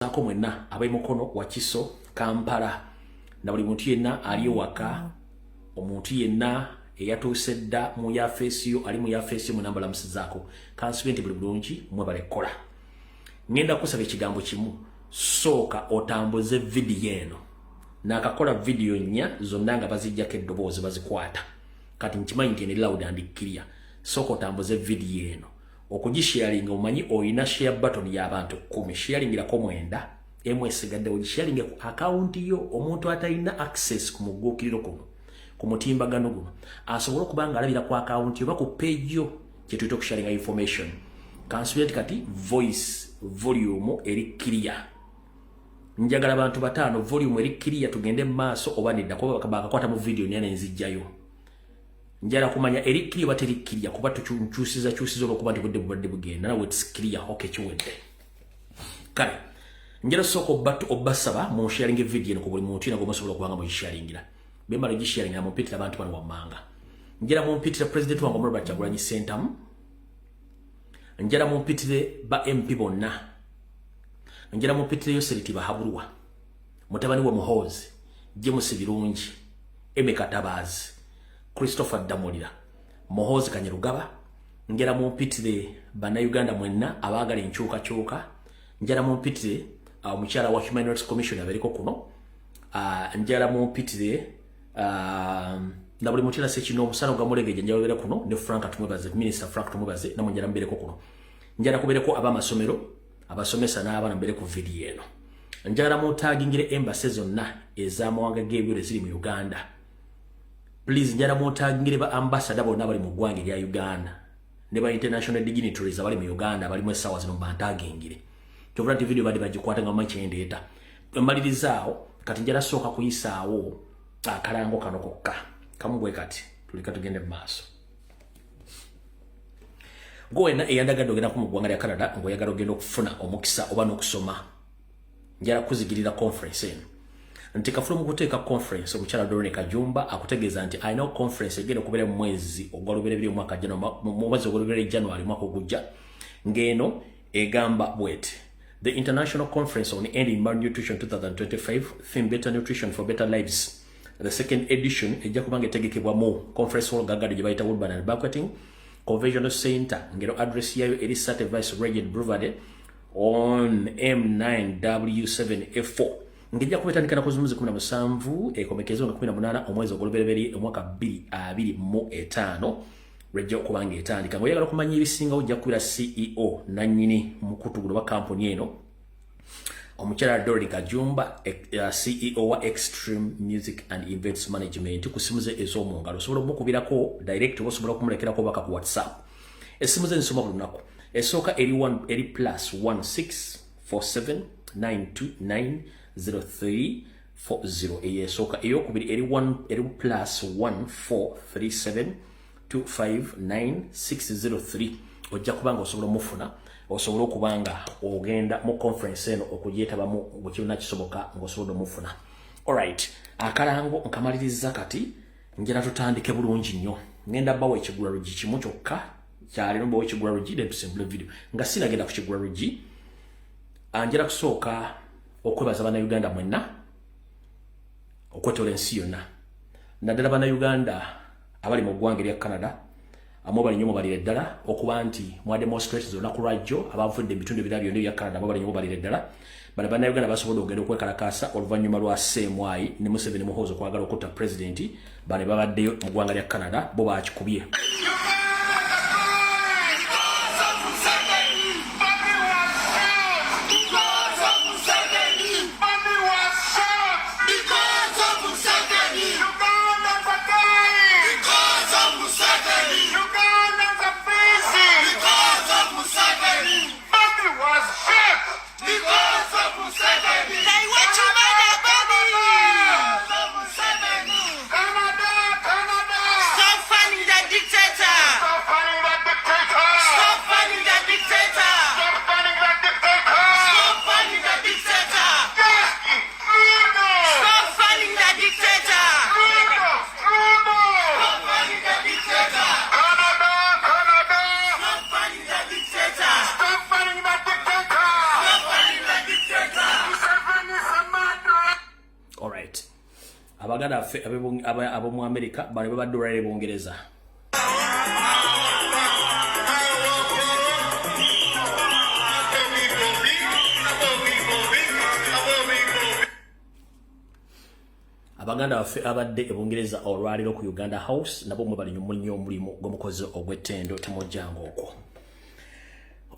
Ako mwenna ab'emukono, Wakiso, Kampala na buli muntu yenna ali ewaka, omuntu yenna eyatuuse dda mu yafeesiyo, ali mu yafeesiyo, mwenna mbalamusizaako. Kansube nti buli bulungi, mwebale kukola. Ngenda kusaba ekigambo kimu: sooka otambuze vidiyo eno. Nakakola vidiyo nnya, zonna nga bazijjako eddoboozi, bazikwata. Kati nkimanyi nti ene loud and clear. Sooka otambuze vidiyo eno okugisharinga. Omanyi oyina share button y'abantu 10, sharingirako mwenda, emu esigadde ogisharinge ku akawunti yo. Omuntu atalina access ku mugguukiriro kuno, ku mutimbagano guno, asobole okuba nga alabira ku akawunti oba ku page yo, kyetuyita okusharinga information. Kansubire nti kati voice volume eri clear. Njagala bantu bataano. Volume eri clear, tugende mu maaso oba nedda? Kuba bakakwata mu video nnya nenzijjayo. Njala kumanya eri clear oba teri clear, kuba tukyusiza kyusiza olwokuba nti budde bubadde bugenda. Nawe it's clear? Okay, kiwedde. Kale njala sooka obbasaba mu sharing video eno ku buli muntu yena gwemusobola okuba nga mugisharingira. Bemala ogisharingira, mumpitira abantu bano wammanga. Njala mumpitira president wange Robert Kyagulanyi Ssentamu, njala mumpitire ba MP bonna, njala mumpitire Yoseri Tibuhaburwa, mutabani wa Muhoozi, James Birungi, Emeka Tabaazi, Christopher Damulira, Muhoozi Kainerugaba. Njala mumpitire Bannayuganda mwenna abaagala enkyukakyuka. Njala mumpitire omukyala wa Human Rights Commission abeereko kuno. Njala mumpitire na buli muntu era kino omusana gwamulegeja, njala obeere kuno ne Frank Tumwebaze, Minister Frank Tumwebaze, namwe njala mubeereko kuno. Njala kubeereko ab'amasomero, abasomesa n'abaana, mubeere ku vidiyo eno. Njagala mutagingire embassy zonna ez'amawanga g'ebweru eziri mu Uganda. Please, njagala mutagingire ba ambassador bonna abali mu ggwanga erya Uganda ne ba international dignitaries abali mu Uganda, abalimu essaawa zino, bantagingire. Kyovula nti video badde bagikwata nga bamanyi kyendeeta. Malirizaawo kati, njala sooka kuyisaawo akalango kano kokka kamu bwe kati, tuleka tugende mu maaso. Gwe wenna eyandagadde ogenda mu ggwanga lya Canada ng'oyagala ogenda okufuna omukisa oba n'okusoma, njala kuzigirira conference eno nti kafulu mu kuteeka conference. Omukyala Doreen Kajumba akutegeeza nti alina conference egenda okubeera mu mwezi ogwa Lubereberye omwaka, mu mwezi ogwa Lubereberye, January mwaka ogujja, ng'eno egamba bweti: "The International Conference on Ending Malnutrition 2025, theme Better Nutrition for Better Lives, the second edition," ejja kubanga etegekebwa mu conference hall gagadi gye bayita Woodburn and Banqueting Conventional Center, ngero address yayo eri Sate Vice Regent Boulevard on M9W7F4, ngejja kuba etandika naku z'omwezi 17, ekomekezo nga 18 omwezi ogw'Olubereberye omwaka 2025 lwejja okuba nga etandika. Ng'oyagala okumanya ebisingawo, ojja kukubira CEO, nannyini mukutu guno oba kampuni eno, omukyala Doreen Kajumba, CEO wa Extreme Music and Events Management, ku simu ze ez'omu ngalo. Osobola omukubirako direct oba osobola okumulekerako baka ku WhatsApp. Essimu ze nsoma buli lunaku. Esooka eri 1, eri +1647 929 0340, eyo esooka. Eyokubiri eri 1, eri +1437 259 603. Ojja kuba nga osobola omufuna, osobola okuba nga ogenda mu conference eno okugyetabamu bwe kirina kisoboka ng'osobodde omufuna. Alright, akalango nkamaliriza. Kati njala tutandike bulungi nnyo. Ngenda bawa ekigula luggi kimu kyokka kyaliro, mbawa ekigula luggi, then tusembule video. Nga sinagenda ku kigula luggi, njala kusooka okwebaza Bannayuganda mwenna okwetola ensi yonna, naddala Bannayuganda abali mu ggwanga erya Canada. Mwebale nnyo, mubalire ddala okuba nti mwa demonstrations olunaku lwajjo. Abavudde mu bitundu ebirala byonna ebya Canada, mwebale nnyo, mubalire ddala. Bano Bannayuganda basobodde okugenda okwekalakaasa oluvannyuma lwa CMI ne Museveni Muhoozi okwagala okutta pulezidenti. Bano babaddeyo mu ggwanga lya Canada, bo bakikubye. Because of Museveni. Bobby was shot. Because of Museveni. Bobby was shot. Because of Museveni. Ugandans are dying. Because of Museveni. Ugandans are freezing. Because of Museveni. Bobby was shot. Because of Museveni. They want to murder Bobby. Because of Museveni. Canada, Canada. Stop funding the dictator. Stop funding that dictator. Stop funding the dictator. Stop funding that dictator. Stop funding the dictator. Justice, freedom. Stop funding the dictator. Freedom, freedom. Stop funding the dictator. Canada, Canada. Stop funding the dictator. Stop funding that dictator. Stop funding the dictator. Abaganda baffe ab'omu Amerika bano babadde olwaliro Bungereza. Abaganda baffe abadde e Bungereza olwaliro ku Uganda House nabo mwe bali nnyo omulimu gw'omukozi ogw'ettendo, temujjanga okwo.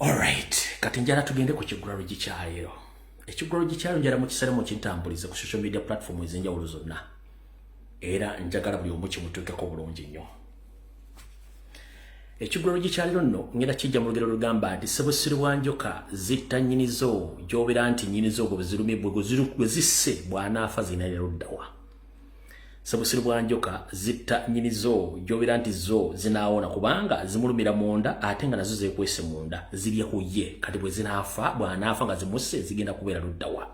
Alright, kati njala tugende ku kiggulalo kyaleero. Ekiggulalo kyaleero njala mukisale mukintambulize ku social media platform ez'enjawulo zonna, era njagala buli omu kimutuukeko bulungi nnyo. Ekiggulalo kyaleero nno ngenda kijja mu lugero lugamba nti sebusiru bwa njoka zitta nnyinizo, gy'obeera nti nnyinizo gwe buzirumye bwe zisse bw'anaafa zirina luddawa. Sebusiru bwa njoka zitta nnyinizo, gy'obeera nti zo zinaawona kubanga zimulumira munda ate nga nazo zeekwese munda zirya ku ye. Kati bwe zinaafa, bw'anaafa nga zimusse, zigenda kubeera luddawa?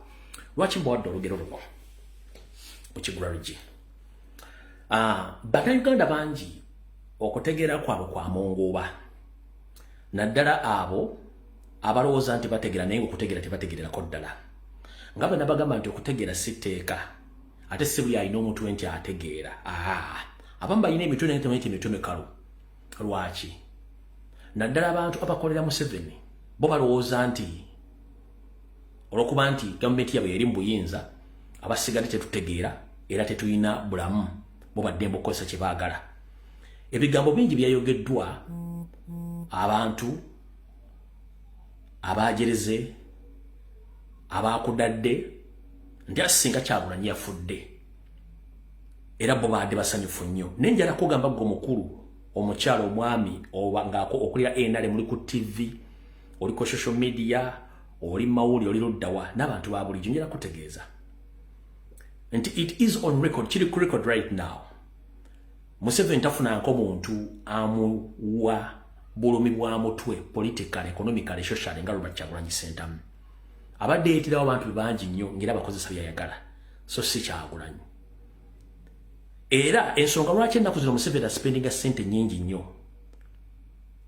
Lwaki mbawadde olugero luno mu kiggulalo? Bannayuganda bangi okutegeera kwabwe kwa munguuba, naddala abo abalowooza nti bategeera, naye nga okutegeera tebategeererako ddala. Nga bwe nabagamba nti okutegeera si tteeka, ate si buli alina omutwe nti ategeera. Abamu balina emitwe naye temanyi nti emitwe mikalu. Lwaki? Naddala abantu abakolera Museveni, bo balowooza nti olwokuba nti gavumenti yabwe eri mu buyinza, abasigadde tetutegeera era tetulina bulamu, bo baddembe okukozesa kye baagala. Ebigambo bingi byayogeddwa abantu abajereze abakudadde nti asinga Kyagulanyi yafudde, era bo baadde basanyufu nnyo. Naye njala kugamba gwe omukulu, omukyalo, omwami, oba ngaako okulira NRM, muli ku TV, oli ku social media, oli mawuli, oli luddawa, n'abantu ba bulijjo, njala kutegeeza nti it is on record, kiri ku record right now, Museveni tafunanko muntu amuwa bulumi bwa mutwe politically, economically, socially nga Robert Kyagulanyi Ssentamu. Abadde yeetirawo abantu bangi nnyo ng'era bakozesa byayagala, so si Kyagulanyi. Era ensonga lwaki ennaku zino Museveni aspendinga ssente nnyingi nnyo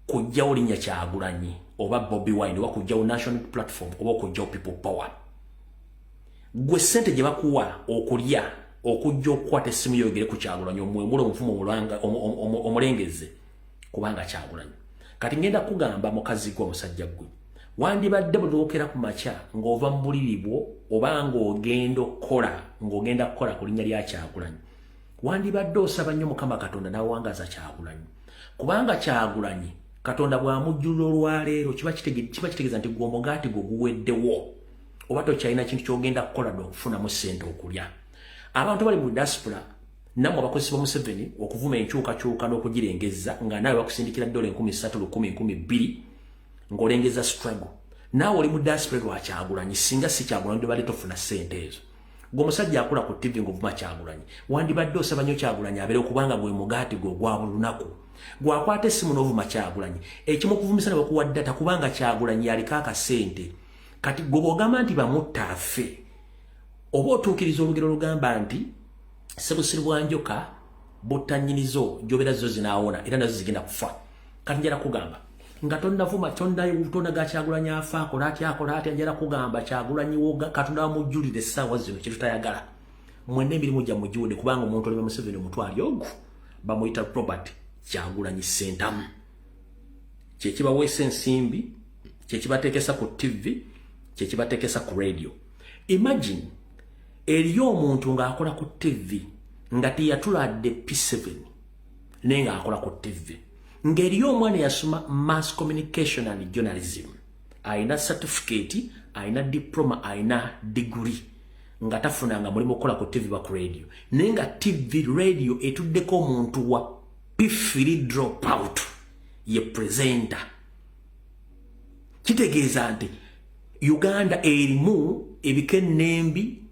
kujjawo linnya Kyagulanyi oba Bobi Wine oba kujjawo National Platform oba okujjawo People Power, gwe ssente gye bakuwa okulya okujja okukwata essimu yoyogere ku Kyagulanyi, omwemule, omufumu, omulengeze kubanga Kyagulanyi. Kati ngenda kugamba mukazi gwe, omusajja gwe, wandibadde bulwokera ku makya ng'ova mu buliri bwo oba ng'ogenda okukola, ng'ogenda kukola ku linnya lya Kyagulanyi, wandibadde osaba nnyo Mukama Katonda n'awangaza Kyagulanyi, kubanga Kyagulanyi Katonda bw'amujjulula olwaleero kiba kitegeeza nti gwe omugaati gwe guweddewo oba tokyalina kintu ky'ogenda kukola dde okufunamu ssente okulya. Abantu bali mu diaspora, nammwe abakozesa ba Museveni okuvuma enkyukakyuka n'okugirengeza, nga naawe bakusindikira dola 3000, 1000, 2000 ng'olengeza struggle, naawe oli mu diaspora lwa Kyagulanyi. Singa si Kyagulanyi badde tofuna ssente ezo. Gwe omusajja akula ku TV ng'ovuma Kyagulanyi, wandibadde osaba nnyo Kyagulanyi abeere, okubanga gwe mugaati gwe ogwa buli lunaku. Gwakwata essimu n'ovuma Kyagulanyi, ekimu okuvumisa ne bakuwa data, kubanga Kyagulanyi yaliko akasente. Kati gwe bw'ogamba nti bamutta afe, oba otuukiriza olugero lugamba nti sebusiru bwa njoka butta nnyinizo, gy'obeera zo zinaawona era nazo zigenda kufa. Kati njala kugamba nga tonnavuma, tonaga Kyagulanyi afa, akola atya, akola atya, njala kugamba Kyagulanyi woga Katonda wamujjulira essaawa zino kyetutayagala. Mwenna emirimu gyammwe giwedde, kubanga omuntu olima Museveni omutwali ogwo bamuyita Robert Kyagulanyi Ssentamu. Kyekibaweesa ensimbi, kyekibateekesa ku TV, kyekibateekesa ku radio. Imagine eriyo omuntu ng'akola ku TV nga teyatuladde P7, naye ng'akola ku TV, ng'eriyo omwana eyasoma mass communication and journalism, ayina certificate, ayina diploma, ayina degree, nga tafunanga mulimu okukola ku TV ba ku radio, naye nga TV, radio etuddeko omuntu wa P3 drop out ye presenter. Kitegeeza nti Uganda erimu ebikenembi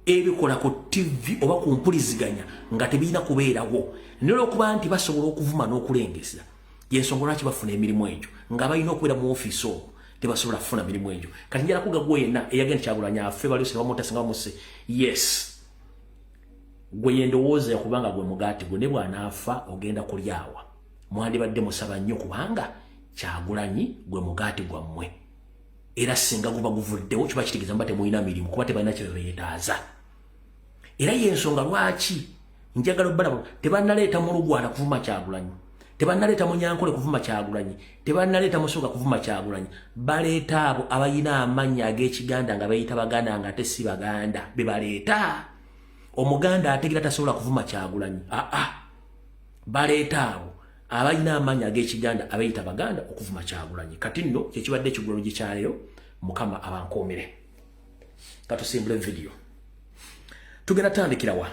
ebikola ku TV oba ku mpuliziganya nga tebirina kubeerawo, naye olwokuba nti basobola okuvuma n'okulengeza, yensonga lwaki bafuna emirimu egyo. Nga balina okubeera mu ofiisi omwo tebasobola kufuna mirimu egyo. Kati njala kuga gwe yenna eyagenda Kyagulanyi afe, baliose bamuta, singa bamuse, yes, gwe yendowooza yakubanga gwe mugaati gwe, ne bw'anaafa ogenda kulyawa. Mwandibadde musaba nnyo, kubanga Kyagulanyi gwe mugaati gwammwe, era singa guba guvuddewo kiba kitegeeza muba temulina mirimu, kuba tebalina kye beetaaza. Era y'ensonga lwaki njagala obbalaba tebannaleeta Mulugwala kuvuma Kyagulanyi, tebannaleeta Munyankole kuvuma Kyagulanyi, tebannaleeta Musoga kuvuma Kyagulanyi. Baleeta abo abalina amannya ag'Ekiganda nga beeyita Baganda nga ate si Baganda be baleeta. Omuganda ategeera tasobola kuvuma Kyagulanyi. Aa, baleeta abo abalina amannya ag'Ekiganda abeeyita Baganda okuvuma Kyagulanyi. Kati nno kyekibadde ekigulolo gye kyaleero. Mukama abankoomere. Katusimbule vidiyo. Tugenda tandikira wa?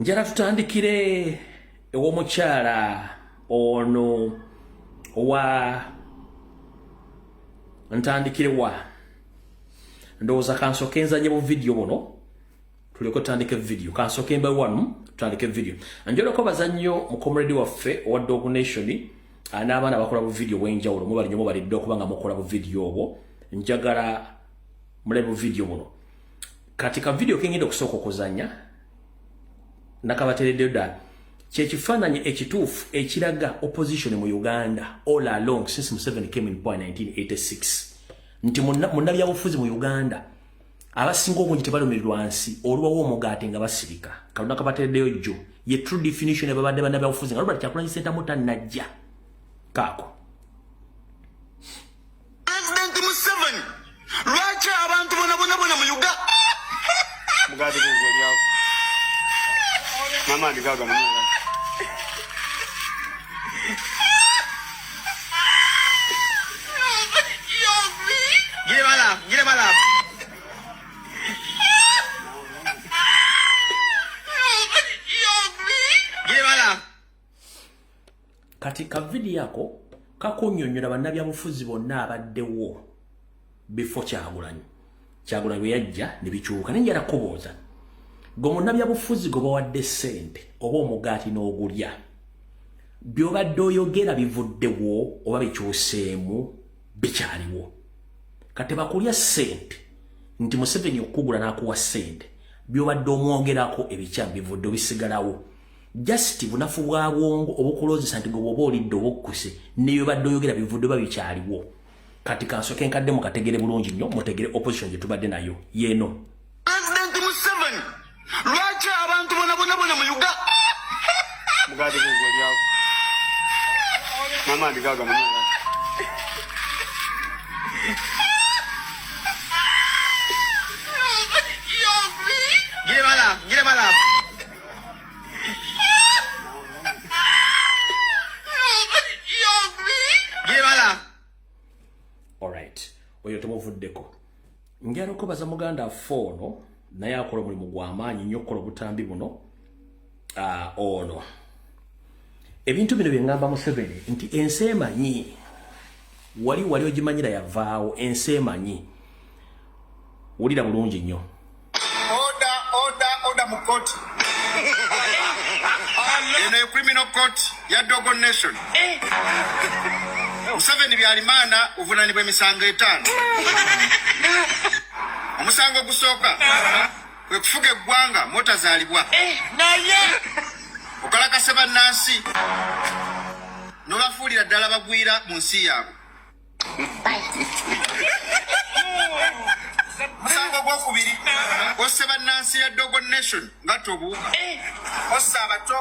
Njala tutandikire ew'omukyala ono owa ntandikire wa? Ndowooza kansooke nzanye bu vidiyo buno tuleke tutandike vidiyo. Kansooke mbe wano tutandike vidiyo. Njala okwebaza nnyo mucomrade waffe owa Dog Nation n'abaana abakola bu vidiyo bw'enjawulo. Mubali nnyo, mubalidde okuba nga mukola bu vidiyo obwo. Njagala mulabe bu vidiyo buno. Kati ka vidiyo kengenda okusooka okuzanya nakabatereddeyo ddala, kyekifaananyi ekituufu ekiraga opposition mu Uganda all along since Museveni came in power 1986, nti munnabyabufuzi mu Uganda abasinga obungi tebalumirirwa nsi, olubawo omugaati nga basirika. Kaluna kabatereddeyo jjo ye true definition ebabadde bannabyabufuzi nga Robert Kyagulanyi Ssentamu tannajja. Kaako. President Museveni, lwaki abantu bona bona bona mu Uganda Mugati gugolyawo n'amaanyi gagano. Gire malafu, gire malafu. Gire malafu. Kati ka vidiyo ako kakunnyonnyola bannabyabufuzi bonna abaddewo before Kyagulanyi. Kyagulanyi bwe yajja ne bikyuka. Naye njala kubuuza gwe munnabyabufuzi gwe bawadde ssente oba omugaati n'ogulya, by'obadde oyogera bivuddewo oba bikyuseemu, bikyaliwo? Kati bakulya ssente nti Museveni okukugula n'akuwa ssente, by'obadde omwogerako ebikyamu bivudde, obisigalawo? Just bunafu bwa bwongo obukulozesa nti gwe bw'oba olidde oba okkuse nebyobadde oyogera bivudde oba bikyaliwo. Kati kansooke nkadde mukategere bulungi nnyo, mutegere opposition gye tubadde nayo yeeno. President Museveni, lwaki abantu bona bona bona mu Uganda Mugati gugolyawo n'amaanyi gagano. Gire malafu, gire malafu. Gire malafu. Alright, oyo tumuvuddeko. Njala okwebaza muganda affe ono, naye akola omulimu gw'amaanyi nnyo okukola obutambi buno. Ono ebintu bino bye ŋŋamba Museveni nti ensi emanyi wali wali ogimanyira yavaawo. Ensi emanyi. Wulira bulungi nnyo. Order, order, order mu kooti. Eno ye criminal court ya Dogo Nation. Museveni Byalimaana, ovunaanibwa emisango 5. Omusango ogusooka kwe kufuga eggwanga mwotazaalibwa, okalakase bannansi n'obafuulira ddala bagwira mu nsi yaabwe. Omusango ogwokubiri, osse bannansi ya Dogo Nation ngatta obuwuka, ossa abato,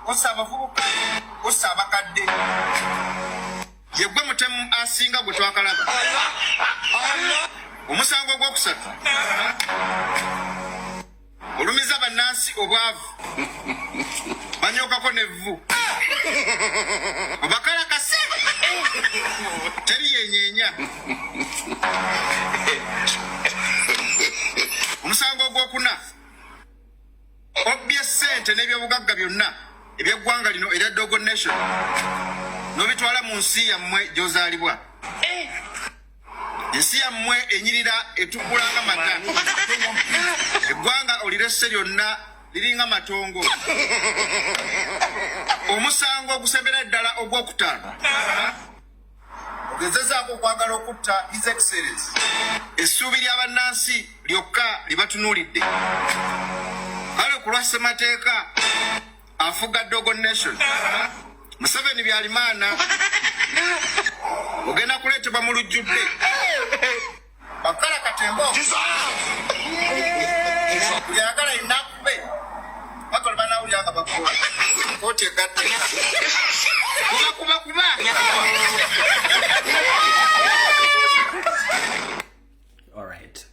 ossa abavubuka, ossa abakadde. Yegwe mutemu asinga gwe twakalaba. Omusango ogwokusatu, olumiza bannansi obwavu, banyokako nevvu, obakalakase, teri yenyeenya. Omusango ogwokuna, obbye ssente n'ebyobugagga byonna ebyeggwanga lino erya Dogo Nation n'obitwala mu nsi yammwe gy'ozaalibwa. Ensi yammwe enyirira etukula nga mata. Eggwanga oliresse lyonna liringa matongo. Omusango ogusembera ddala ogwokutaano, ogezezaako okwagala okutta His Excellence, essuubi lya bannansi lyokka libatunuulidde. Kale ku lwa ssemateeka afuga Dogo Nation, Museveni Byalimaana, ogenda kuleetebwa mu lujjudde bakala katembo. Tegatta. Kuba kuba kuba. Alright.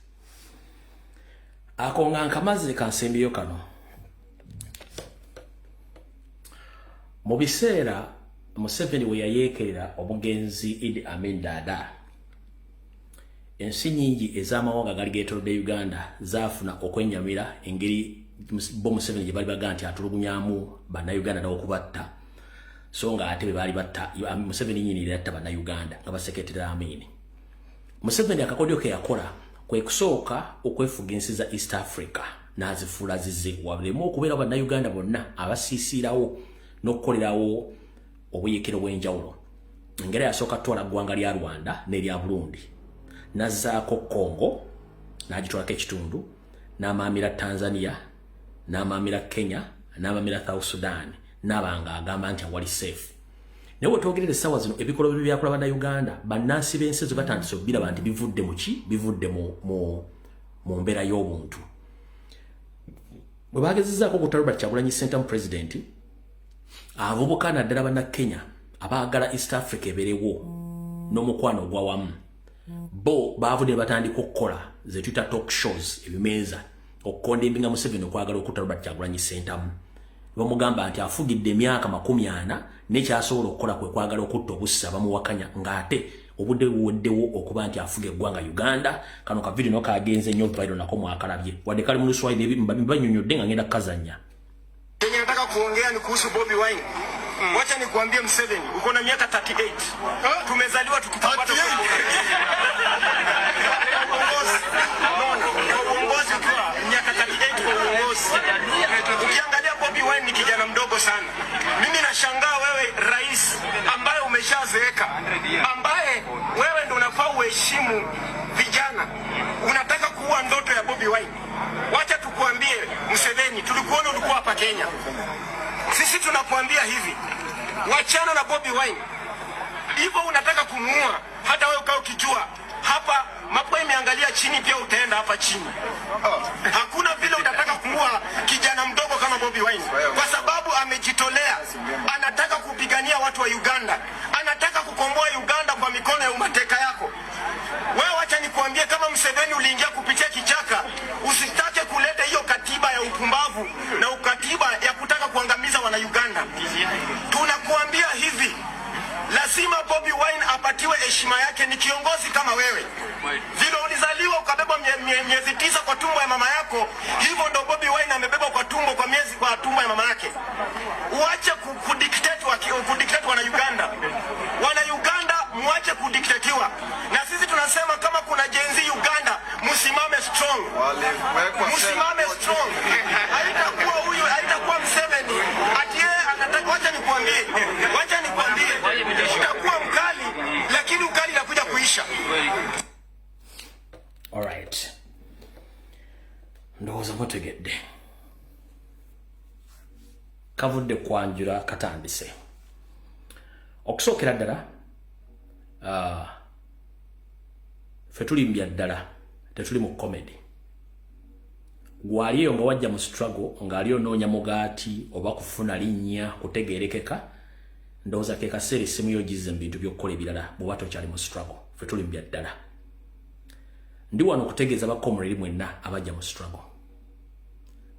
Ako nga nkamaze kansembiyo kano. Mu biseera Museveni we yayeekerera omugenzi Idi Amin Dada, ensi nyingi ez'amawanga agali geetoolodde Uganda zaafuna okwennyamira engeri bo Museveni gye bali baga nti atulugunyamu bannayuganda n'okubatta, so nga ate be baali batta Museveni nnyini yatta bannayuganda nga baseketera Amin. Museveni akakodyo ke yakola kwe kusooka okwefuga ensi za East Africa n'azifuula zize, wabulemu okubeera bannayuganda bonna abasiisirawo n'okukolerawo obuyeekero bw'enjawulo. Engeri yasooka kutwala ggwanga lya Rwanda n'erya Burundi, n'azzaako Congo n'agitwalako ekitundu, n'amaamira Tanzania, n'amaamira Kenya, n'amaamira South Sudan, n'abanga agamba nti awali safe. Naye wetwogerera essaawa zino ebikolwa bye byakola bannayuganda, bannansi b'ensi ezo batandise okubiraba nti bivudde mu ki? Bivudde mu mbeera y'obuntu. Bwe bagezezzaako okutta Robert Kyagulanyi Ssentamu pulezidenti, abavubuka naddala bannakenya abaagala East Africa ebeerewo n'omukwano ogwawamu, bo baavudde ne batandika okukola ze tuyita talk shows, ebimeeza, okukondembinga Museveni okwagala okutta Robert Kyagulanyi Ssentamu. Bamugamba nti afugidde emyaka 40 n'ekyasobola okukola kwe kwagala okutta obussa bamuwakanya, ng'ate obudde buweddewo okuba nti afuga eggwanga Uganda. Kano ka video kagenze nnyo viral, nako mwakalabye, wadde kali mu Luswahili mbanyonyodde nga ngenda kukazannya. Kenye nataka kuongea ni kuhusu Bobi Wine. Wacha nikuambie Museveni, uko na miaka 38. Tumezaliwa tukikupata uongozi. No, uongozi ukiwa miaka 38 kwa uongozi. Ukiangalia Bobi Wine ni kijana mdogo sana. Mimi nashangaa wewe rais ambaye umeshazeeka, ambaye wewe ndo unafaa uheshimu vijana, unataka kuua ndoto ya Bobi Wine. Wacha tukuambie Museveni, tulikuona ulikuwa hapa Kenya. Sisi tunakuambia hivi, wachana na Bobi Wine. Hivyo unataka kumuua, hata wewe ukawa ukijua hapa mapua imeangalia chini, pia utaenda hapa chini. Hakuna vile utataka kumuua kijana mdogo kama Bobi Wine, kwa sababu amejitolea, anataka kupigania watu wa Uganda, anataka kukomboa Uganda kwa mikono ya umateka yako. Wewe wacha nikuambie, kama Museveni uliingia kupitia kichaka, usitake kuleta hiyo katiba ya upumbavu na ukatiba ya kutaka kuangamiza wana Uganda. Tunakuambia hivi, lazima Bobi Wine apatiwe heshima yake. Ni kiongozi kama wewe. Vile ulizaliwa ukabebwa miezi 9 kwa tumbo ya mama yako, hivyo ndo Bobi Wine amebebwa kwa tumbo kwa miezi kwa tumbo ya mama yake. Uache kudictate wana Uganda. Wana Uganda muache kudiktatiwa. Na sisi tunasema kama kuna Gen Z Uganda, msimame strong. Msimame strong. Haitakuwa huyu, haitakuwa Museveni. Ati yeye anataka, wacha nikuambie. Wacha nikuambie. Utakuwa mkali, lakini ukali inakuja kuisha. Alright. Ndowooza mutegedde. Kavudde kwanjula katandise. Okusookera ddala, ffe tulimbya ddala, tetuli mu comedy. Gwali eyo nga wajja mu struggle ng'ali onoonya mugaati oba kufuna linnya kutegeerekeka, ndowooza ke kaseera essimu yo gizze mu bintu by'okukola ebirala bw'oba tokyali mu struggle. Ffe tulimbya ddala. Ndi wano okutegeeza bakomrade mwenna abajja mu struggle.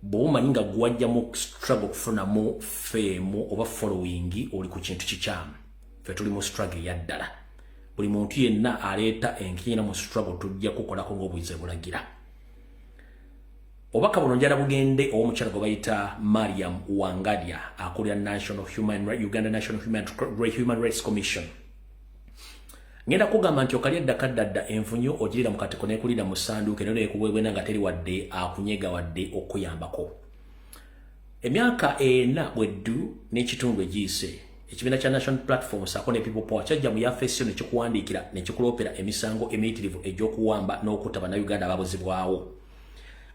Bw'oba omanyi nga gwajja mu struggle okufunamu fame oba following, oli ku kintu kikyamu. Ffe tuli mu struggle eya ddala. Buli muntu yenna aleeta enkiina mu struggle tujja kukolako ng'obuyinza bulagira. Obubaka buno njala bugende ow'omukyala gwe bayita Mariam Wangadya, akulira Uganda National Human Rights Commission. Ngenda kugamba nti okalya dda kaddadda, envunyu ogirira mu katiko n'ekulira mu ssanduuke nayo neekubwebwena nga teri wadde akunyega wadde okuyambako. Emyaka 4 bweddu n'ekitundu egiyise, ekibiina kya National Platform saako ne People Power kyajja mu yafeesi ne kikuwandiikira ne kikuloopera emisango emiyitirivu egy'okuwamba n'okutta bannayuganda ababuzibwawo.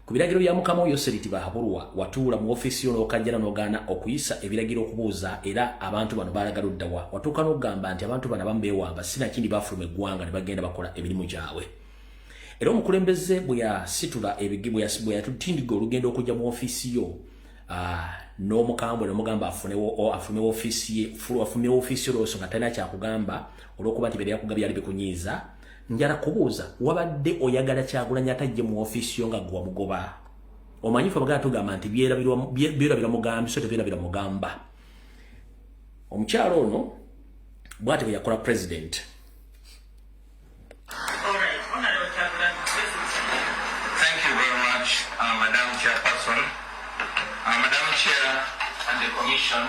Ku biragiro bya mukama wo Yoseri Tibuhaburwa, watuula mu ofiisi yo n'okajjana n'ogaana okuyisa ebiragiro okubuuza era abantu bano baalaga ludda wa. Watuuka n'okugamba nti abantu bano abamu beewamba, sinakindi baafuluma eggwanga ne bagenda bakola emirimu gyabwe. Era omukulembeze bwe yasitula bwe yatutindiga olugendo okujja mu ofiisi yo, N'omukambwe nomugamba afune ofiisi ye, afune ofiisi olw'ensonga nga talina kyakugamba, olw'okuba nti beera yakugabya yali bikunyiiza. Njala kubuuza, wabadde oyagala Kyagulanyi atajje mu ofiisi yo nga gwe wamugoba? Omanyi ffe Abaganda tugamba nti byerabirwa mugambi, so tebyerabira mugamba. Omukyalo ono bw'ati bwe yakola president. All right, Honorable Kyagulanyi, please. Thank you very much, Madam Chairperson. Madam Chair and the Commission,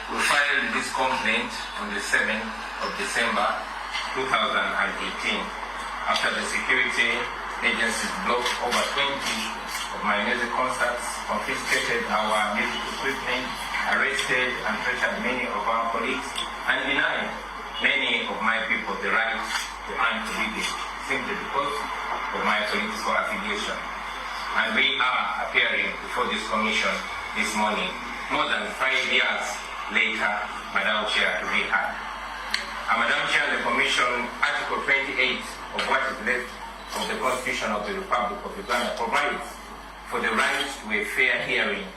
we filed this complaint on the 7th of December 2018 after the security agencies blocked over 20 of my music concerts, confiscated our music equipment, arrested and threatened many of our colleagues, and denied many of my people the right to earn a living simply because of my political affiliation. And we are appearing before this commission this morning, more than 5 years later, Madam Chair, to be heard. Madam Chair, the Commission, Article 28 of what is left of the Constitution of the Republic of Uganda provides for the right to a fair hearing.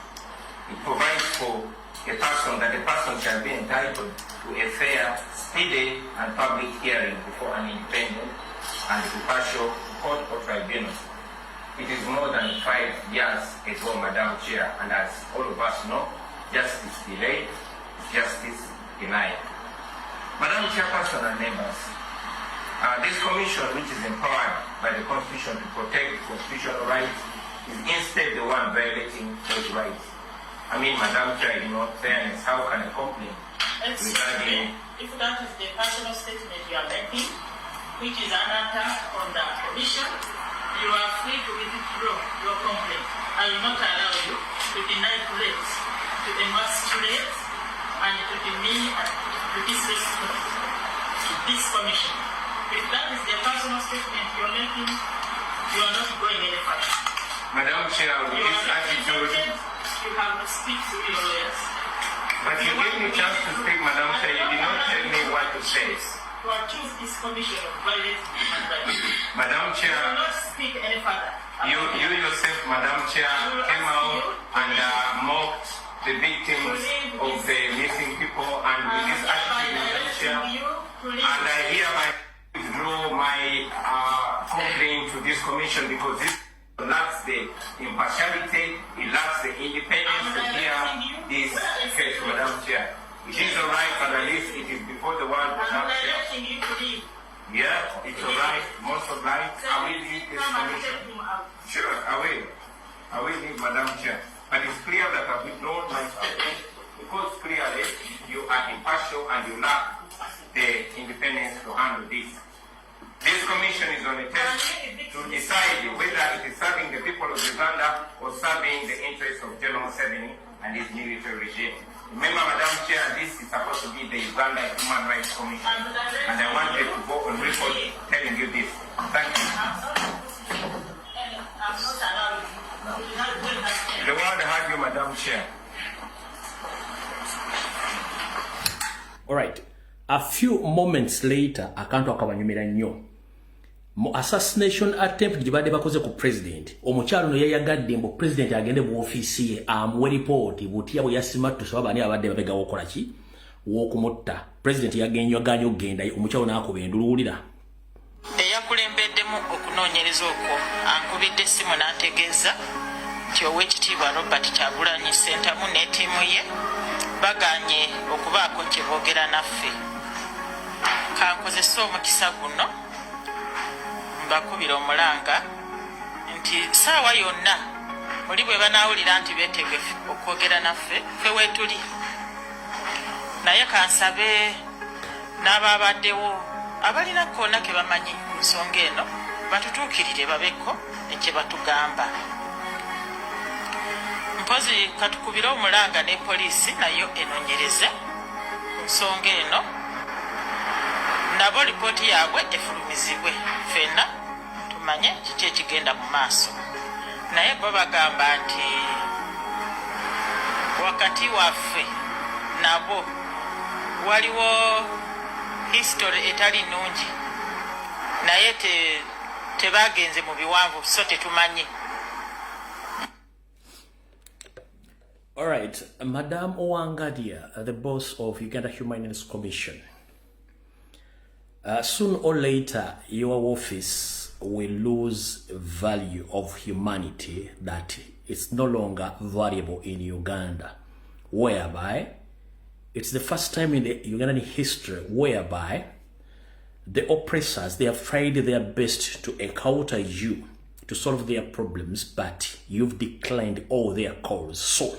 It provides for a person that a person shall be entitled to a fair, speedy, and public hearing before an independent and impartial court or tribunal. It is more than 5 years ago, Madam Chair, and as all of us know, justice delayed is justice denied. Madam Chairperson and members, this commission, which is empowered by the Constitution to protect constitutional rights, is instead the one violating those rights. I mean, Madam Chair, in all fairness, how can a complaint Excuse regarding me, if that is the personal statement you are making, which is an attack on the commission, you are free to withdraw your complaint. I will not allow you to deny threats, to emasculate, and to demean and to disrespect this commission. If that is the personal statement you are making, you are not going any further. Madam Chair, with You this are attitude, represented, you have to speak to your lawyers. But you gave me chance to speak, Madam Chair. You did not tell me what to say. To accuse this commission of violating human rights. Madam You Chair, will not speak any further. you yourself, Madam Chair, came out and mocked the victims of the missing people, and with this attitude, Madam Chair, You to leave. and I hereby withdraw my complaint to this commission because this lacks the impartiality, it lacks the independence to hear this case, Madam Chair. It is all right, but at least it is before the world, I'm Madam Chair. directing you to leave. Yeah, it's all right, most all right. I will leave this Come and commission. take him out. Sure, I will. I will leave, Madam Chair. But it's clear that I've withdrawn my statement because clearly you are impartial and you lack the independence to handle this. This commission is on a test to decide whether it is serving the people of Uganda or serving the interests of General Museveni and his military regime. Remember, Madam Chair, this is supposed to be the Uganda Human Rights Commission. And I wanted to go on record telling you this. Thank you. I'm not I'm not allowing you. You have to The world heard you, Madam Chair. Alright. A few moments later, akantu akabanyumira nnyo. Mu assassination attempt gye badde bakoze ku president, omukyalo ono yayagadde mbu president agende mu ofiisi ye amuwe ripooti butya bwe yasimattuse oba baani abadde babegawo okukola ki w'okumutta. President yagenyaganya okugendayo, omukyalo n'akuba enduluwulira. Eyakulembeddemu okunoonyereza okwo ankubidde essimu n'antegeeza nti Oweekitiibwa Robert Kyagulanyi Ssentamu ne ttiimu ye baganye okubaako kye boogera naffe. Kankozese omukisa guno mbakubira omulanga nti saawa yonna muli bwe banaawulira nti beetegefu okwogera naffe, ffe weetuli. Naye kansabe n'abaabaddewo abalina koona ke bamanyi ku nsonga eno batutuukirire babeko ekye batugamba. Mpozi katukubire omulanga ne poliisi nayo enoonyereze ku nsonga eno, nabo lipooti yaabwe efulumizibwe, ffenna tumanye kiki ekigenda mu maaso. Naye bo bagamba nti wakati waffe nabo waliwo history etali nnungi, naye tebagenze mu biwanvu, so tetumanyi. All right, Madam Wangadya, the boss of Uganda Human Rights Commission. Soon or later, your office will lose value of humanity that it's no longer valuable in Uganda, whereby it's the first time in the Ugandan history whereby the oppressors, they have tried their best to encounter you to solve their problems, but you've declined all their calls. So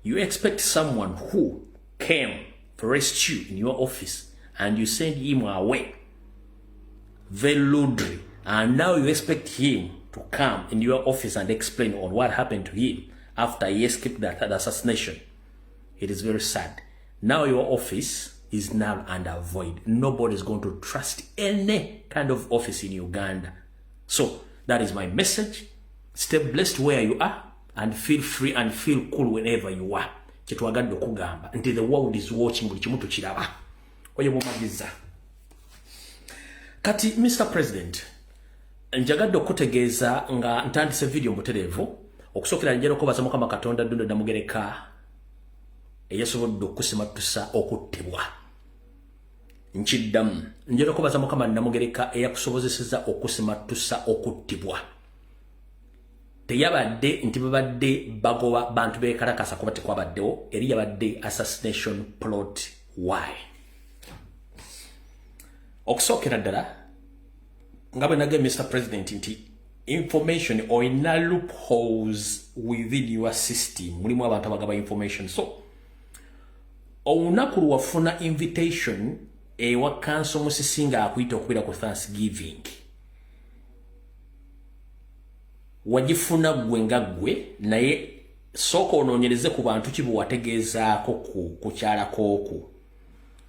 you expect someone who came to rescue you in your office and you send him away very rudely, and now you expect him to come in your office and explain on what happened to him after he escaped that assassination. It is very sad. Now your office is now under void. Nobody is going to trust any kind of office in Uganda. So that is my message. Stay blessed where you are and feel free and feel cool whenever you are. Kyetwagadde okugamba nti the world is watching, buli kimu tukiraba. Oyo bumagiza. Kati Mr. President, njagadde okutegeeza nga ntandise video mutereevu. Okusookera njagala okubaza Mukama Katonda Ddundo Namugereka eyasobodde okusimattusa okuttibwa. Nkiddamu, njagala okubaza Mukama Namugereka eyakusobozeseza okusimattusa okuttibwa. Teyabadde nti babadde bagoba bantu beekalakasa kuba tekwabaddewo, eri yabadde assassination plot. Why? Okusookera ddala, nga bwe nagambye Mr. President nti information oyina loopholes within your system, mulimu abantu abagaba information. So olunaku lwafuna invitation ewa Counsel Musisi nga akuyita okubeera ku Thanksgiving, wagifuna ggwe nga ggwe, naye sooka onoonyereze ku bantu ki bwe wategeezaako ku kukyalako okwo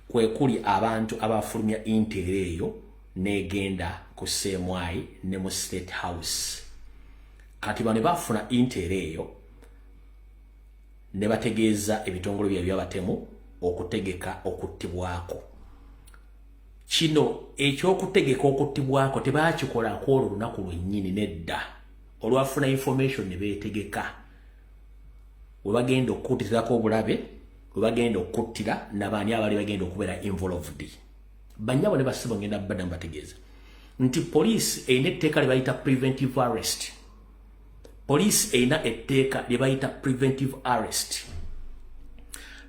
kwe kuli abantu abafulumya intel eyo n'egenda ku CMI ne mu State House. Kati bano bafuna intel eyo ne bategeeza ebitongole byabwe by'abatemu okutegeka okuttibwako. Kino ekyokutegeka okuttibwako tebakikolako olwo lunaku lwennyini, nedda. Olwafuna information ne beetegeka we bagenda okukuttirako obulabe, we bagenda okuttira nabaani abali bagenda okubeera involved. Bannyabo ne bassebo, ngenda badda mbategeeza nti poliisi erina etteeka lye bayita preventive arrest. Poliisi erina etteeka lye bayita preventive arrest.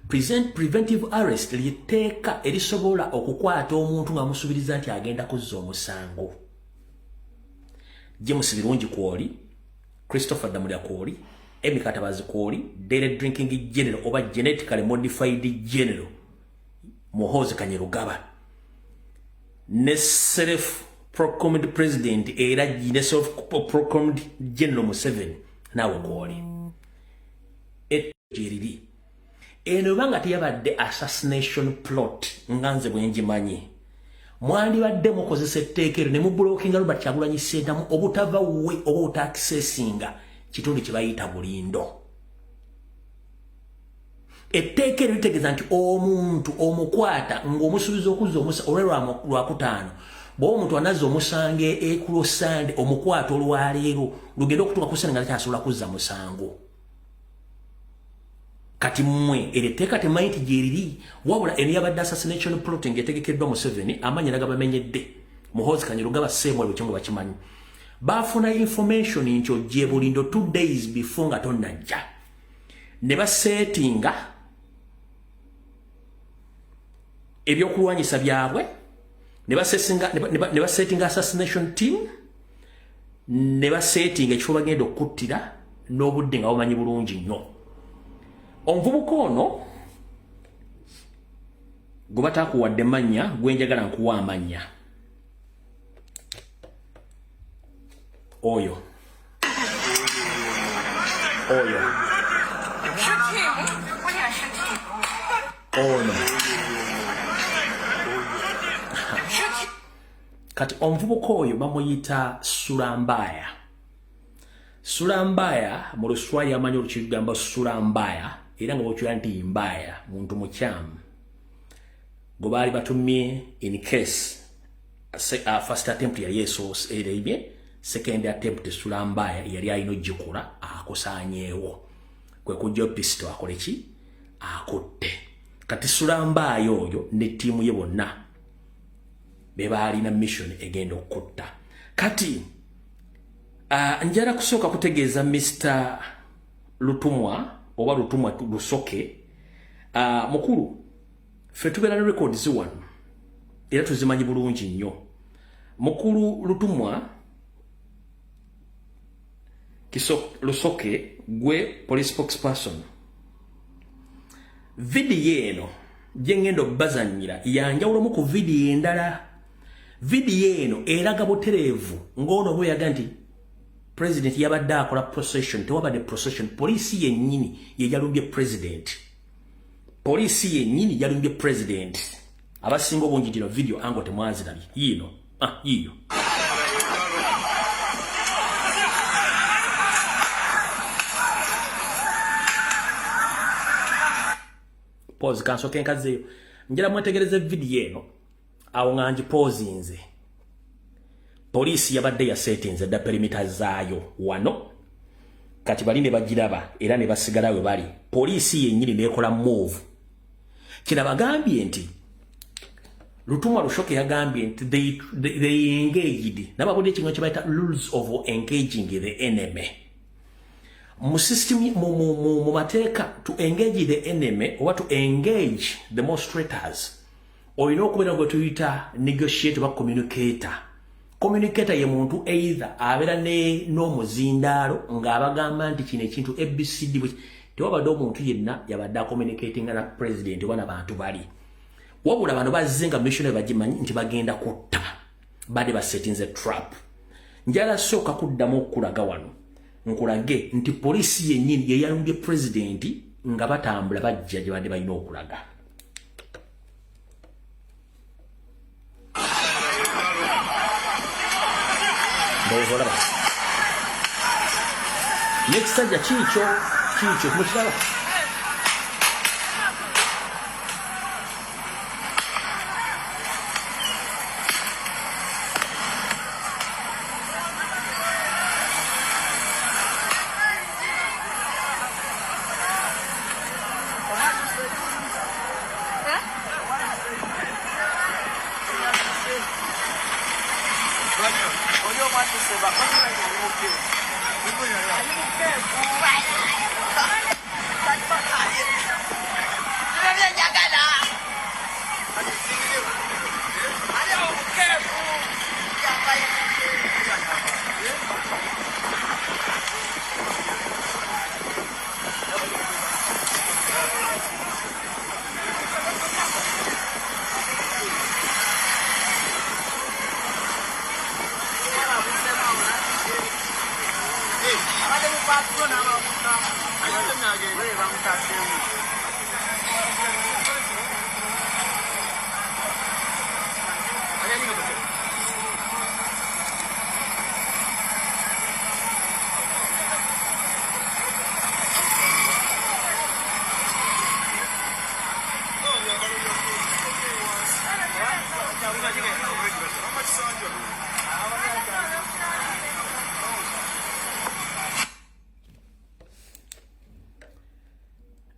Preventive arrest lyetteeka erisobola okukwata omuntu nga musuubiriza nti agenda kuzza omusango. James Birungi kwoli, Christopher Damulya kwoli, Emi Katabazi kwoli, daily drinking general oba genetically modified general Muhoozi Kainerugaba ne self proclaimed president era ne self proclaimed general Museveni naawe kwoli. Eriri eno banga teyabadde assassination plot nga nze bwe ngimanyi, mwandibadde mukozesa etteeka eryo ne mublockinga Robert Kyagulanyi Ssentamu obutava we oba obutaaccessinga kitundu kye bayita Bulindo. Etteeka eryo litegeeza nti omuntu omukwata ng'omusuubiza okuzza omusa olwe lwakutaano, bw'oba omuntu anazza omusango ekulo Sande, omukwata olwaleero lugende okutuuka ku Sande nga takyasobola kuzza musango. Kati mmwe eryo etteeka temanyi nti gyeriri, wabula eno yabadde assassination plot ng'etegekeddwa Museveni. Amannya nagabamenyedde, Muhoozi Kainerugaba, Seemwali bwe bakimanyi. Baafuna information nti ojje Bulindo 2 days before nga tonnajja, ne baseetinga ebyokulwanyisa byabwe, ne basetinga assassination team, ne basetinga ekifo bagenda okuttira n'obudde nga bamanyi bulungi nnyo. Omuvubuka ono gwe bataakuwadde mannya, gwe njagala nkuwa amannya, oyo oyo Shoot him. Shoot him. ono. Shoot him. Kati omuvubuka oyo bamuyita Sulambaya. Sulambaya mu Luswayiri amanyi olukigamba Sulambaya, era nga bwokira nti mbaya muntu mukyamu gwe baali batumye in case first attempt yali esoose, second attempt Sulambaya yali alina ogikola akusaanyeewo. Kwe kujja pisito akole ki? Akutte. Kati sulambaayo oyo ne ttiimu ye bonna be baalina mission egenda okutta. Kati njala kusooka kutegeeza Mr. Lutumwa oba Lutumwa Lusoke, mukulu, ffe tubeera ne records wano era tuzimanyi bulungi nnyo. Mukulu Lutumwa Lusoke, gwe police spokesperson, vidiyo eno gye ngenda obbazannyira yanjawulomu ku vidiyo endala. Vidiyo eno eraga butereevu ng'ono bwe nti president yabadde akola procession. Tewabadde procession. Poliisi yennyini ye yalumbye president, poliisi yennyini yalumbye president. Abasinga obungi gino video ango temwazirabye. Yiino, ah, yiiyo. Pause, kansooke nkazeeyo. Njala mwetegereze vidiyo eno. Awo nga ngipausinze, poliisi yabadde yasetinze dda perimeter zaayo wano. Kati bali ne bagiraba era ne basigala we bali. Poliisi yennyini nekola move. Kino bagambye nti Lutumwa Lushoke yagambye nti they engaged. Nababudde ekintu kye bayita rules of engaging the enemy mu system, mu mateeka. To engage the enemy oba to engage the demonstrators, olina okubeera gwe tuyita negotiator oba communicator. Communicator ye muntu either abeera n'omuzindaalo ng'abagamba nti kino ekintu ABCD. Tewabadde omuntu yenna yabadde acommunicatinga na president oba nabantu bali, wabula bano bazze nga mission bagimanyi nti bagenda kutta, badde basetinze trap. Njala sooka kuddamu okulaga wano, nkulage nti poliisi yennyini ye yalumbye pulezidenti nga batambula bajja gye badde balina okulaga. Ndowooza olaba n'ekisajja kiikyo, kiikyo mukiraba.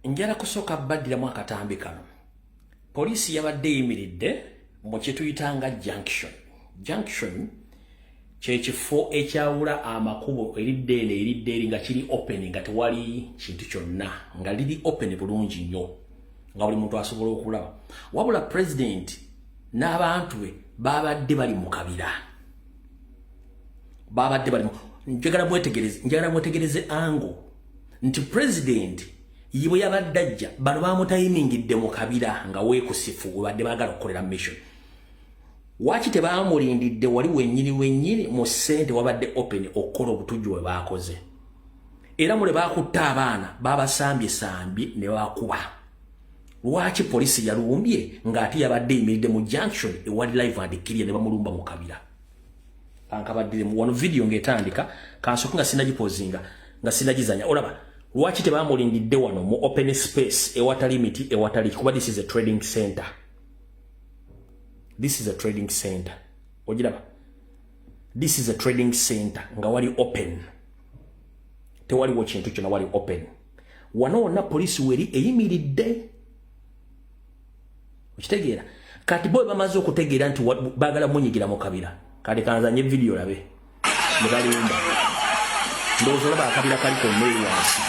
Njala kusooka baddiramu akatambi kano. Poliisi yabadde eyimiridde mu kyetuyita nga junction. Junction kyekifo ekyawula amakubo, eridda eno, eridda eri, nga kiri open, nga tewali kintu kyonna, nga liri open bulungi nnyo, nga buli muntu asobola okulaba. Wabula president n'abantu be babadde bali mu kabira, babadde bali njagala mwetegereze, njagala mwetegereze ango nti president yibwe yabadde ajja, bano bamutayimingidde mu kabira nga weekusifu webadde baagala okukolera mission. Waki tebamulindidde wali wennyini wennyini mu ssente wabadde open okukola obutujju bwe baakoze? Era mule baakutta abaana, babasambye sambye ne bakuba. Lwaki poliisi yalumbye ng'ate yabadde eyimiridde mu junction ewali live and clear, ne bamulumba mu kabira? Kankabaddiremu wano video ng'etandika. Kansooke nga sinagipausinga, nga sinagizanya. Olaba lwaki tebamulindidde wano mu open space ewatali miti, ewatali kuba? This is a trading center, this is a trading center. Ogiraba? This is a trading center nga wali open, tewaliwo kintu kyonna, wali open. Wano wonna poliisi weri eyimiridde. Okitegeera? Kati bo bamaze okutegeera nti baagala munyigira mu kabira. Kati kanzanye vidiyo labe ne balimba. Ndowooza olaba akabira kali konna eri wansi.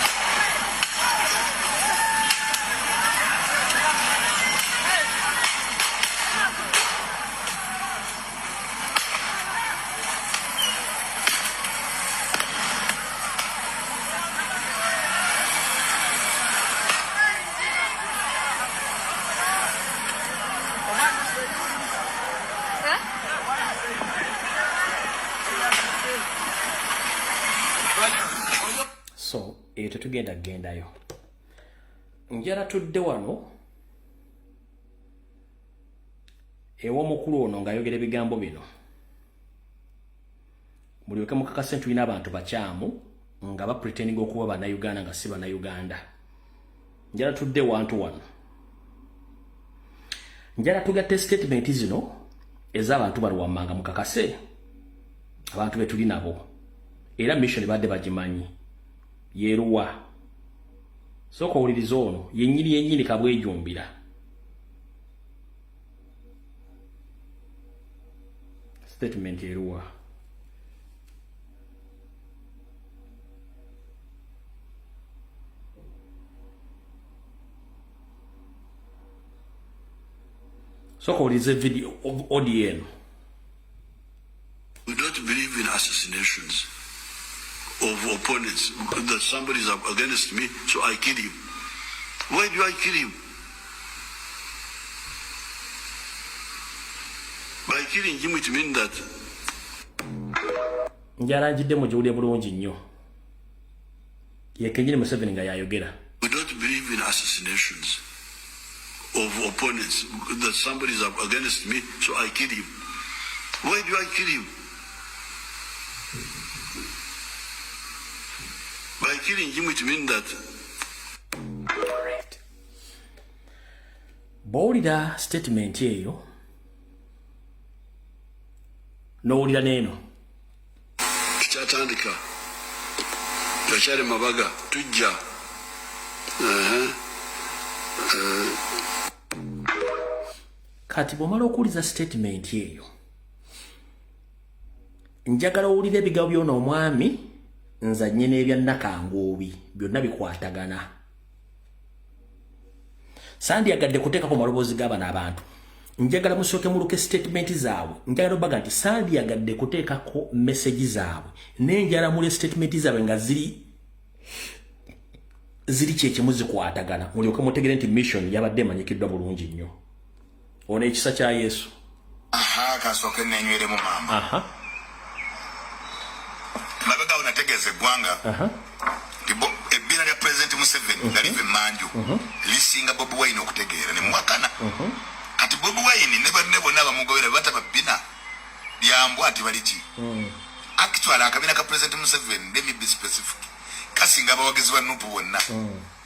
So eyo tetugenda kugendayo. Njala tudde wano ew'omukulu ono ng'ayogera ebigambo bino. Mulyoke mukakase nti tulina abantu bakyamu nga bapretendinga okuba bannayuganda nga si bannayuganda. Njala tudde wantu wano. Njala tugatte statement zino ez'abantu bano wammanga mukakase abantu be tuli nabo. Era mission badde bagimanyi yeruwa. Sooka owulirize ono yennyini yennyini kabwejumbira. Statement eruwa. Sooka owulirize video audio eno. We don't believe in assassinations of opponents, that somebody is against me, so I kill him. Why do I kill him? By killing him, it means that... Njalanjidde mugiwulire bulungi nnyo. Ye kennyini Museveni nga yayogera. We don't believe in assassinations of opponents, that somebody is against me, so I kill him. Why do I kill him? By killing him, it means that... Right. Bw'owulira statement eyo, n'owulira n'eno. Tukyatandika. Tukyali mabaga, tujja. Kati bw'omala okuwuliza statement eyo, njagala owulire ebigambo by'ono omwami nzanye n'ebya Nakanguubi byonna bikwatagana. Sandyagadde kuteekako maloboozi g'abano abantu. Njagala musooke muluke statement zaabwe. Njagala obaga nti sandyagadde kuteekako message zaabwe. Naye njagala mule statement zaabwe nga ziri kyekimu zikwatagana. Mulyoke mutegere nti mission yabadde emanyikiddwa bulungi nnyo. Ono ekisa kya Yesu. Aha, kasooke nnenyweremu maama. Aha. Mabega unategeeza eggwanga ebbina lya President Museveni nga liva emmanju lisinga Bobi Wine okutegeera ne muwakana. Kati Bobi Wine ne banne bonna abamugobera bataba bbina lyambwa ati bali ki? Actually akabina ka President Museveni, let me be specific, kasinga abawagizi ba NUP bonna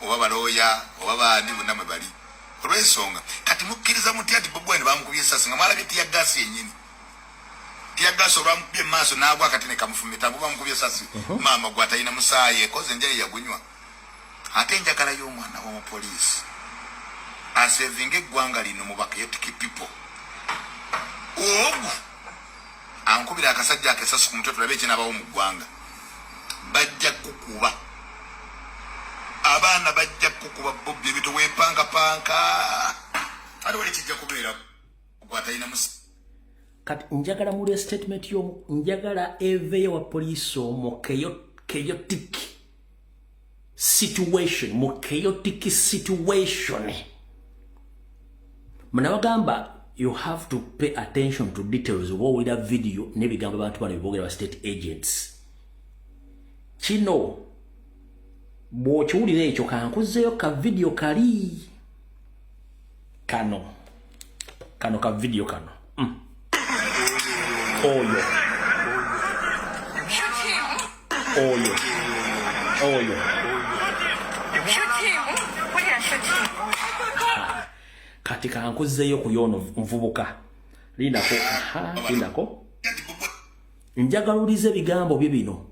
oba balooya oba baani bonna mwe bali. Olw'ensonga kati mukkiriza mutya nti Bobi Wine bamukubye essasi nga mwalabye teargas yennyini? Teargas olwamukubye mu maaso n'agwa akati ne kamufumita, bwe bamukubye essasi maama gwe atalina musaayi ekoze enjala yagunywa. Ate enjagala y'omwana w'omupoliisi asevinga eggwanga lino mu chaotic people. Ogu ankubira akasajja akesasi ku mutwe tulabe ekinaabawo mu ggwanga. Bajja kukuba abaana, bajja kukuba Bobi ebintu weepankapanka, ate wali kijja kubeera gwe atalina musaayi. Kati njagala muli statement y'omu, njagala eveyo wa poliisi mu chaotic situation, mu chaotic situation. Munabagamba you have to pay attention to details. Oba owulira video n'ebigambo abantu bano byeboogera ba state agents. Kino bw'okiwulira ekyo kankuzeeyo ka video kali kano kano ka video kano. Oyo Shoot him. oyo oyo Shoot him. William, shoot him. Kati kankuzeeyo ku y'ono nvubuka. Lindako, aha, lindako. Njagala owulirize ebigambo bye bino.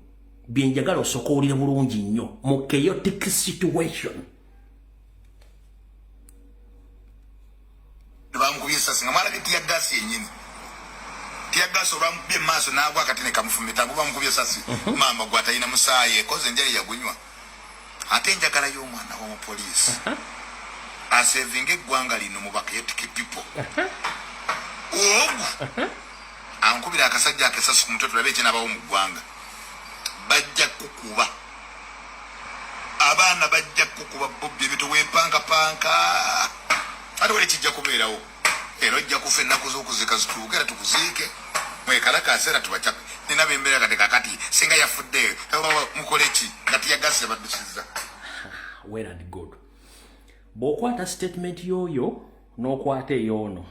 Byenjagala osooka owulire bulungi nnyo mu chaotic situation. Bamukubye esasi nga mwalabye teargas yennyini. Teargas olwamukubye mu maaso n'agwa akati ne kamufumita ngo bamukubye esasi. Maama gwe atalina musaayi ekoze enjala yagunywa. Ate njagala y'omwana w'omupoliisi asevinga eggwanga lino mu ba chaotic people. Ogu ankubira akasajja akesasi ku mutwe, tulabe ekinabawo mu ggwanga. Bajja kukuba abaana, bajja kukuba Bobi ebyo wepankapanka, ate wali kijja kubeerawo era ojja kufa. Ennaku z'okuziika zituuke era tukuziike mwekalakaasa era tubacape. Nina bembeera kati kakati singa yafudde mukole ki nga teargas baddusizza? Well and good. Bw'okwata statement y'oyo n'okwata ey'ono,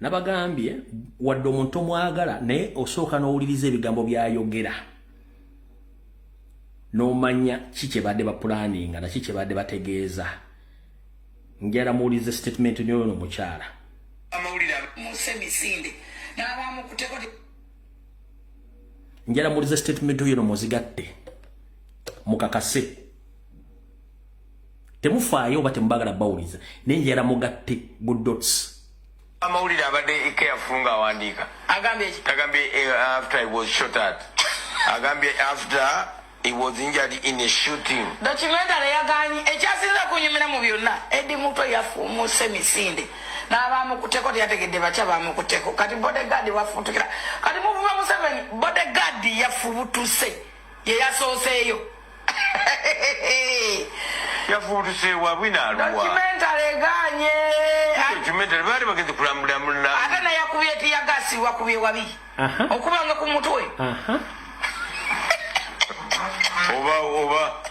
nabagambye wadde omuntu omwagala, naye osooka n'owuliriza ebigambo by'ayogera n'omanya ki kye badde bapulaninga naki kye badde bategeeza. Njala muwulirize statement y'ono omukyala. Amawulire. Muse misinde n'abamukuteko. Njala muwulirize statement y'ono, muzigatte mukakase. Temufaayo oba temubagala bawuliza, naye njala mugatte good dots. Amawulire abadde careful ng'awandiika. Agambye ki? Agambye after he was shot at, agambye after he was injured in a shooting. Documentary yaganye. Ekyasinza kunyumira mu byonna, Eddie Mutwe yafuumuse misinde n'abamukuteko, teyategedde batya bamukuteko. Kati bodyguard wafutukira, kati muvuma Museveni, bodyguard yafubutuse, ye yasooseeyo. Yafubutuse wabwina aluwa? Documentary eganye. Documentary baali bagenze kulambula mula. Ate nayakubye teargas, wakubye wabi okubanga ku mutwe. Oba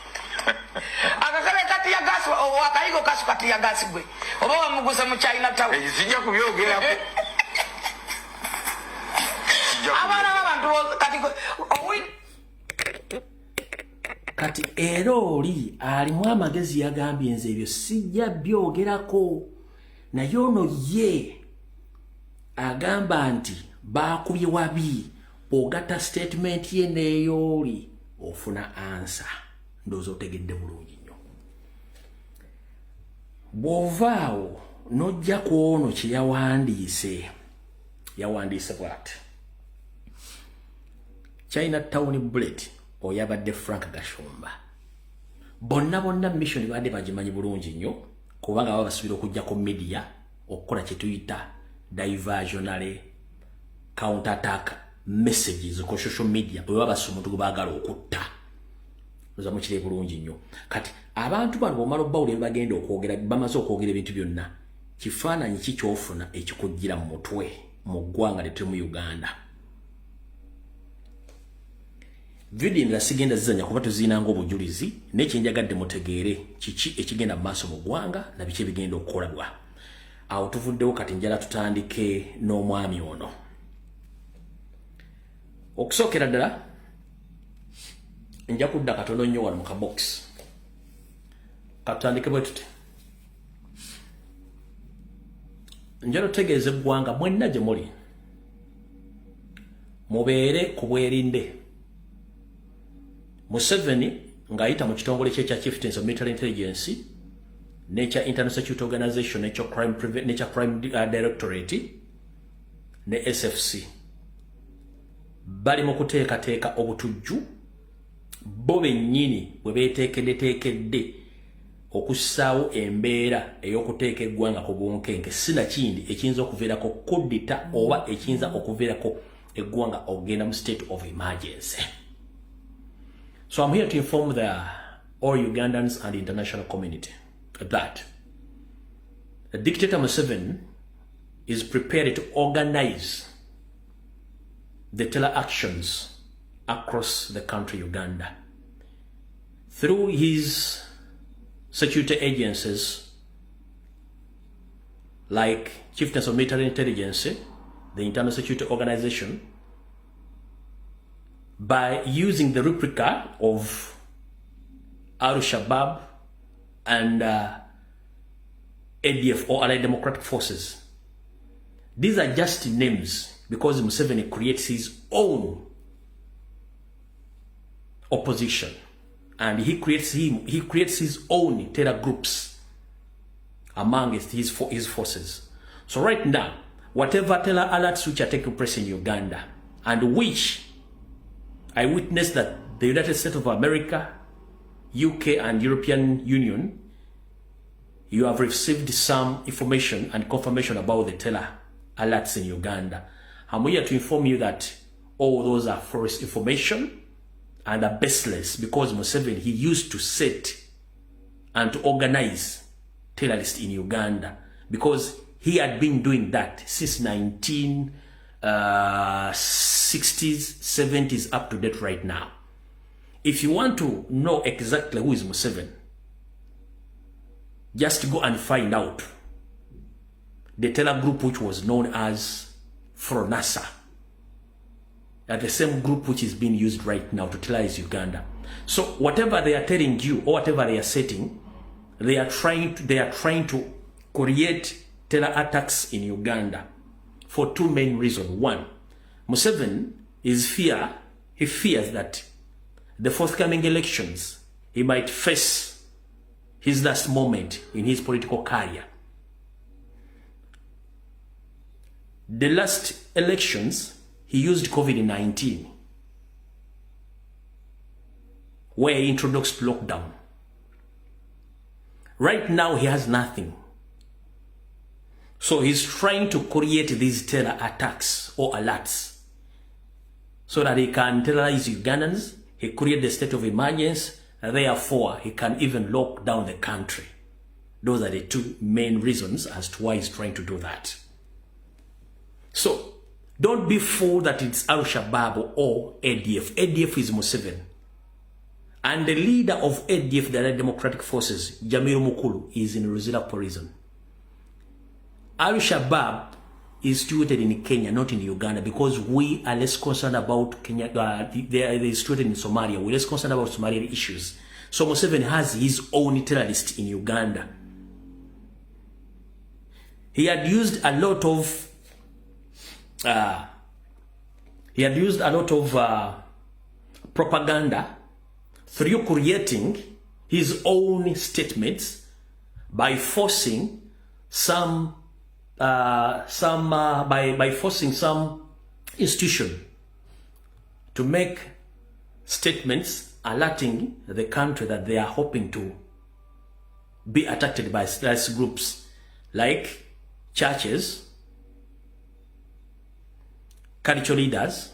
Akakabe ka teargas, akayigo kasuka teargas gwe oba wamuguze mu China Town. Ekyo sijja kubyogerako. Sijja. Abaana b'abantu kati Kati era oli alimu amagezi yagambye nze ebyo sijja byogerako, naye ono ye agamba nti baakubye wabi. Ogatta statement ye n'eyooli ofuna answer. Ndowooza otegedde bulungi nnyo. Bw'ovaawo n'ojja ku ono kye yawandiise, yawandiise bw'ati: China Town Bullet. Oyo abadde Frank Gashumba. Bonna bonna mission badde bagimanyi bulungi nnyo, kubanga baba basuubira okujja ku media okukola kye tuyita diversionary counter attack messages ku social media bwe baba basa omuntu gwe baagala okutta. Oza mukire bulungi nnyo. Kati abantu bano bwomala obbawulira bagenda okwogera, bamaze okwogera ebintu byonna, kifaananyi ki kyofuna ekikujjira mu mutwe mu ggwanga lye tuli mu Uganda? Vidiyo endala sigenda zizanya kuba tuziinanga obujulizi, naye kyenjagadde mutegeere kiki ekigenda mu maaso mu ggwanga na biki ebigenda okukolebwa. Awo tuvuddewo. Kati njala tutandike n'omwami ono. Okusookera ddala nja kudda katono nnyo wano mu kabokisi. Katutandike bwe tuti. Njala otegeeza eggwanga mwenna gye muli, mubeere ku bwerinde. Museveni ng'ayita mu kitongole kye ekya Chieftains of Military Intelligence n'ekya Internal Security Organization n'ekya Crime Directorate ne SFC bali mu kuteekateeka obutujju bo bennyini bwe beeteekeddeteekedde okussaawo embeera ey'okuteeka eggwanga ku bunkenke, sinakindi ekiyinza okuviirako kuddita oba ekiyinza okuviirako eggwanga okugenda mu state of emergency. So I'm here to inform the all Ugandans and the international community that the dictator Museveni is prepared to organize the terror actions across the country Uganda through his security agencies like Chieftains of Military Intelligence, the Internal Security Organization, by using the replica of Al Shabaab and ADF or Allied Democratic Forces. These are just names because Museveni creates his own. opposition. And he creates his own terror groups amongst his forces. So right now, whatever terror alerts which are taking place in Uganda, and which I witnessed that the United States of America, UK and European Union, you have received some information and confirmation about the terror alerts in Uganda. I'm here to inform you that all those are false information and are baseless, because Museveni, he used to set and to organize terrorists in Uganda, because he had been doing that since 1960s, 70s up to date right now. If you want to know exactly who is Museveni, just go and find out the terror group which was known as Fronasa. That the same group which is being used right now to terrorize Uganda. So whatever they are telling you or whatever they are setting, they are trying to create terror attacks in Uganda for two main reasons. One, Museveni is he fears that the forthcoming elections, he might face his last moment in his political career. The last elections, he used COVID-19, where he introduced lockdown. Right now, he has nothing. So he's trying to create these terror attacks or alerts so that he can terrorize Ugandans. He create the state of emergency. Therefore, he can even lock down the country. Those are the two main reasons as to why he's trying to do that. So, don't be fooled that it's Al-Shabaab or ADF. ADF is Museveni. And the leader of ADF, the Democratic Forces, Jamiru Mukulu, is in Ruzira prison. Al-Shabaab is situated in Kenya, not in Uganda, because we are less concerned about Kenya. They are situated in Somalia. We're less concerned about Somalian issues. So Museveni has his own terrorist in Uganda. He had used a lot of propaganda through creating his own statements by forcing some by forcing some institution to make statements alerting the country that they are hoping to be attacked by terrorist groups like churches, cultural leaders,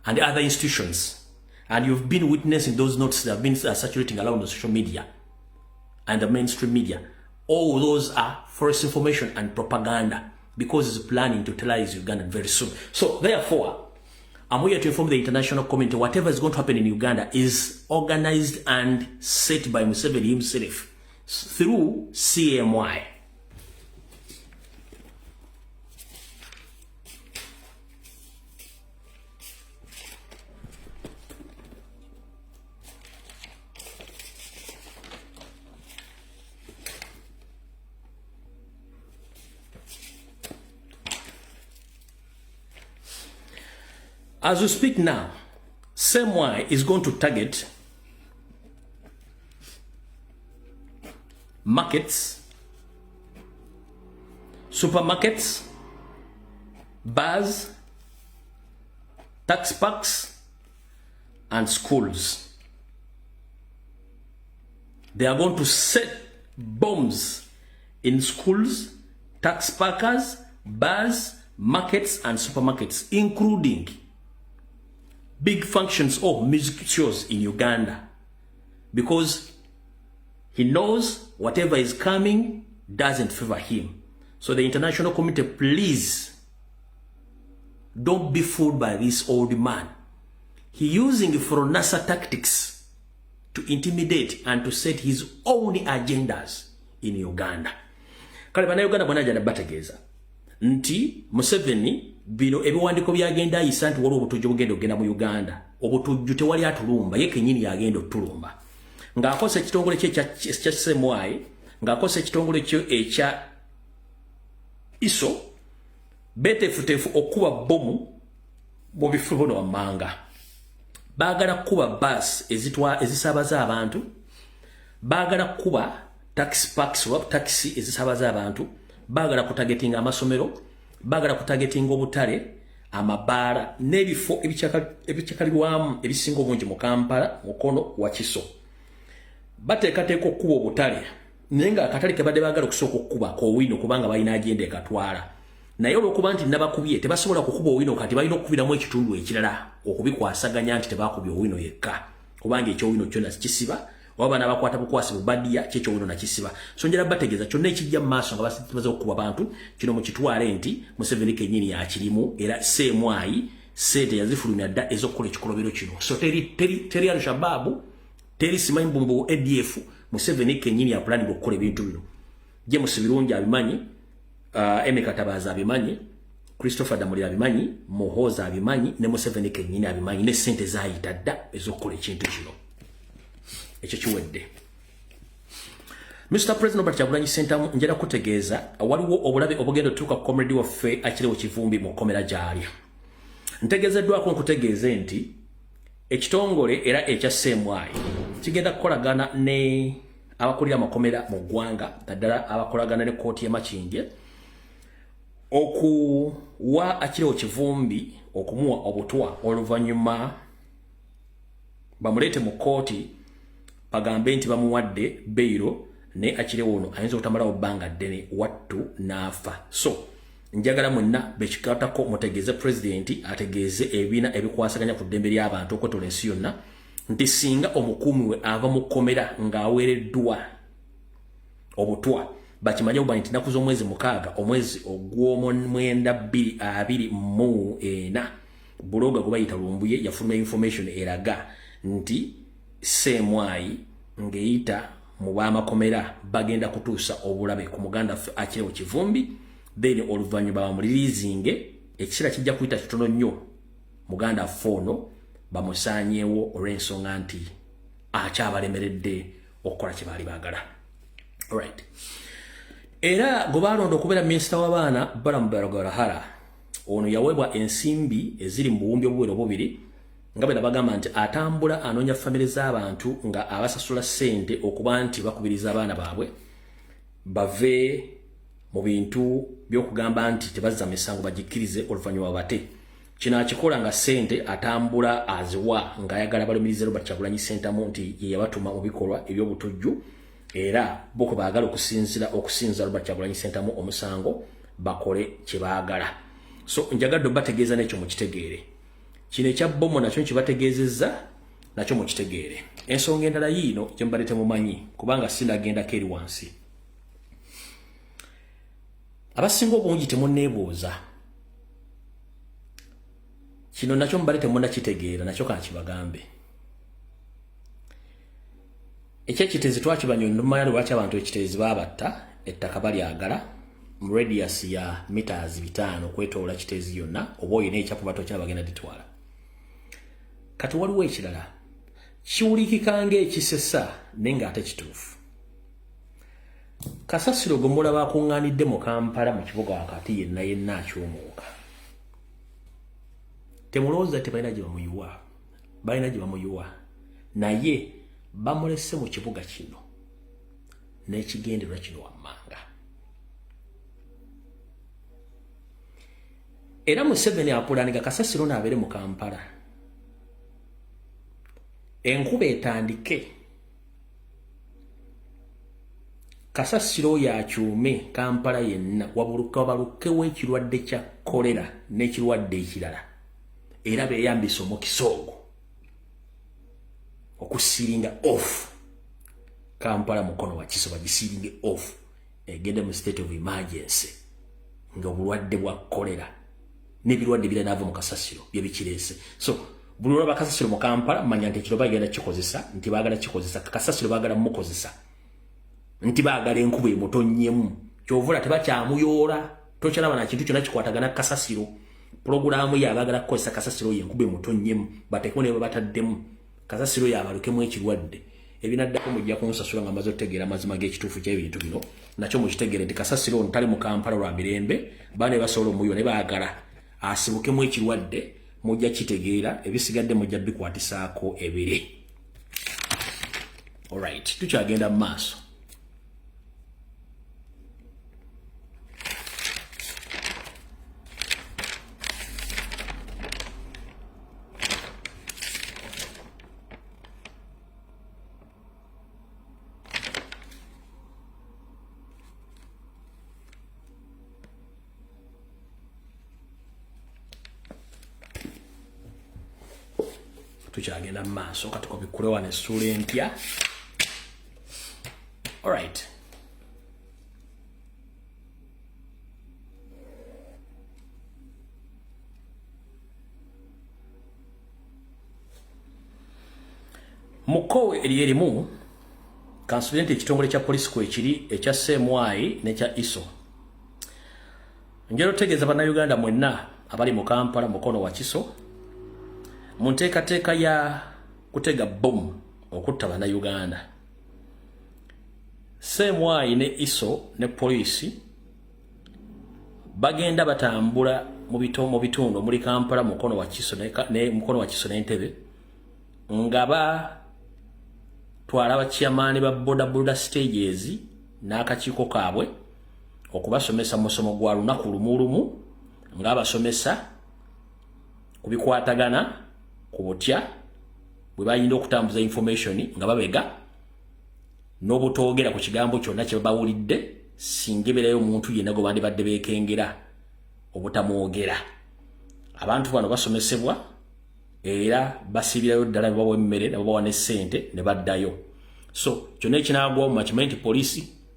and other institutions. And you've been witnessing those notes that have been circulating around the social media and the mainstream media. All those are false information and propaganda, because it's planning to terrorize Uganda very soon. So therefore, I'm here to inform the international community, whatever is going to happen in Uganda is organized and set by Museveni himself through CMI. As we speak now, CMI is going to target markets, supermarkets, bars, tax parks, and schools. They are going to set bombs in schools, tax parkers, bars, markets, and supermarkets, including big functions or music shows in Uganda, because he knows whatever is coming doesn't favor him. So the international community, please don't be fooled by this old man. He using Fronasa tactics to intimidate and to set his own agendas in Uganda. Kale bana Uganda bwana bategeeza nti Museveni bino ebiwandiiko byagenda ayisa nti waliwo obutujju bugenda okugenda mu Uganda. Obutujju tewali atulumba, ye kennyini yagenda otulumba. Ng'akozesa ekitongole kye ekya CMI, ng'akozesa ekitongole kye ekya ISO, beteefuteefu okuba bbomu mu bifo bino wammanga. Baagala kukuba bus ezisaabaza abantu, baagala kukuba taxi parks oba taxi ezisaabaza abantu, baagala kutargetinga amasomero, baagala kutargetinga obutale, amabaala n'ebifo ebikyakalirwamu ebisinga obungi mu Kampala, Mukono, Wakiso. Bateekateeka okukuba obutale, naye nga akatale kebadde baagala okusooka okukuba Kowino, kubanga balina agenda ekatwala. Naye olwokuba nti nabakubye, tebasobola kukuba Owino, kati balina okukubiramu ekitundu ekirala okubikwasaganya nti tebakubye Owino yekka, kubanga ekyowino kyonna kisiba oba bana bakwata bukwasi bubadiya kyekyowino nakisiba. So njala bategeeza kyonna ekijja mu maaso nga baze okukuba bantu kino, mukitwale nti Museveni kennyini yakirimu, era seemwayi sente yazifulumya dda ez'okukola ekikolobero kino. So teri, teri, teri Al-Shababu, teri simanyi mbumbu ADF. Museveni kennyini apulaninga okukola ebintu bino. James Birungi abimanyi, Emeka Tabaza abimanyi, Christopher Damuli abimanyi, Muhoozi abimanyi, ne Museveni kennyini abimanyi, ne sente zayita dda ez'okukola ekintu kino. Ekyo kiwedde. Mr President Robert Kyagulanyi Ssentamu, njala kutegeeza waliwo obulabe obugenda otuuka ku comrade waffe Achileo Kivumbi mu kkomera gy'ali. Ntegeezeddwako nkutegeeze nti ekitongole era ekya CMI kigenda kukolagana ne abakulira amakomera mu ggwanga, naddala abakolagana ne kkooti y'e Makindye, okuwa Achileo Kivumbi, okumuwa obutwa, oluvannyuma bamuleete mu kkooti bagambe nti bamuwadde bail. Ne Achileo ono ayinza obutamalawo bbanga ddene, wattu n'afa. So njagala mwenna bekikwatako mutegeeze pulezidenti, ategeeze ebibiina ebikwasaganya ku ddembe ly'abantu okwetola ensi yonna nti singa omukuumi we ava mu kkomera ng'aweereddwa obutwa, bakimanye obumanyi nti nnaku z'omwezi 6, omwezi ogw'omwenda, 2024, blogger gwe bayita Lumbuye yafulumya information eraga nti CMI ng'eyita mu b'amakomera bagenda kutuusa obulabe ku muganda ffe Achileo Kivumbi, then oluvannyuma bamureleasinge. Ekiseera kijja kuyita kitono nnyo, muganda ffe ono bamusaanyeewo olw'ensonga nti akyabalemeredde okukola kye baali baagala. Alright, era gwe baalonda okubeera minisita w'abaana, Balaam Barugahara, ono yaweebwa ensimbi eziri mu buwumbi obuwera obubiri, nga bwe nabagamba nti atambula anoonya famire z'abantu nga abasasula ssente okuba nti bakubiriza abaana baabwe bave mu bintu by'okugamba nti tebazza misango, bagikkirize oluvannyuma bate. Kino akikola nga ssente atambula aziwa ng'ayagala balumirize Robert Kyagulanyi Ssentamu nti ye yabatuma mu bikolwa eby'obutujju, era bo kwe baagala okusinzira okusinza Robert Kyagulanyi Ssentamu omusango, bakole kye baagala. So njagadde obategeeza n'ekyo mukitegeere. Kino ekya bomu nakyo nkibategeezezza, nakyo mukitegeere. Ensonga endala yiino gye mubadde temumanyi, kubanga sinagendako eri wansi, abasinga obungi temunneebuuza kino, nakyo mubadde temunnakitegeera, nakyo kankibagambe. Ekyekiteezi twakibanya olumanya lwaki abantu ekiteezi babatta. Ettaka balyagala mu radius ya meters 5 okwetoola Kiteezi yonna, oba oyina ekyapa batokya, bagenda ditwala. Kati waliwo ekirala kiwulikika ng'ekisesa naye ng'ate kituufu. Kasasiro gwe mulaba akuŋŋaanidde mu Kampala, mu kibuga wakati, yenna yenna akyumuuka, temulowooza tebalina gye bamuyiwa. Balina gye bamuyiwa, naye bamulese mu kibuga kino n'ekigendererwa kino wammanga. Era Museveni apulaninga kasasiro naabeere mu Kampala, enkuba etandike, kasasiro oyo akyume Kampala yenna, wabalukewo ekirwadde kya kolera n'ekirwadde ekirala, era beeyambisa omukisa ogwo okusealinga off Kampala, Mukono, Wakiso, bagisealinge off, egende mu state of emergency nga obulwadde bwa kolera n'ebirwadde biranaava mu kasasiro byebikireese. So buli olwaba kasasiro mu Kampala, manya nti ekiro bagenda kikozesa, nti baagala kikozesa kasasiro, baagala mukozesa, nti baagala enkuba emutonnyemu. Kyovula tebakyamuyoola, tokyalaba na kintu kyonna kikwatagana kasasiro. Pulogulaamu ye abaagala kukozesa kasasiro ye enkuba emutonnyemu, bateekemu ne bataddemu kasasiro yabalukemu ekirwadde. Ebinaddako mujja kunsasula nga maze otutegeera amazima g'ekituufu ky'ebintu bino. Nakyo mukitegeere nti kasasiro ono tali mu Kampala lwa mirembe, baana basobola omuyiwa ne baagala asibukemu ekirwadde. Mujja kitegeera, ebisigadde mujja bikwatisaako ebiri. Alright, tukyagenda mu maaso. Tukyagenda mu maaso, katukobikkule wano essuula empya. Alright. Mukowe erimu kansubire nti ekitongole kya polisi kwekiri ekya CMI n'ekya ISO. Njagala otegeeza Bannayuganda mwenna abali mu Kampala, Mukono, Wakiso, mu nteekateeka ya kutega bbomu okutta Bannayuganda. CMI ne ISO ne poliisi bagenda batambula mu bitundu omuli Kampala, Mukono, Wakiso ne Mukono, Wakiso n'Entebbe, nga batwala bachairman ba boda boda stages n'akakiiko kaabwe okubasomesa musomo gwa lunaku lumu lumu, ng'abasomesa ku bikwatagana ku butya bwe bayinza okutambuza information nga babega n'obutoogera ku kigambo kyonna kye bawulidde singa ebeerayo omuntu yenna gwe bandibadde beekengera obutamwogera. Abantu bano basomesebwa era basiibirayo ddala, ne babawa emmere, ne babawa ne ssente ne baddayo. So kyonna ekinaagwawo mukimanyi nti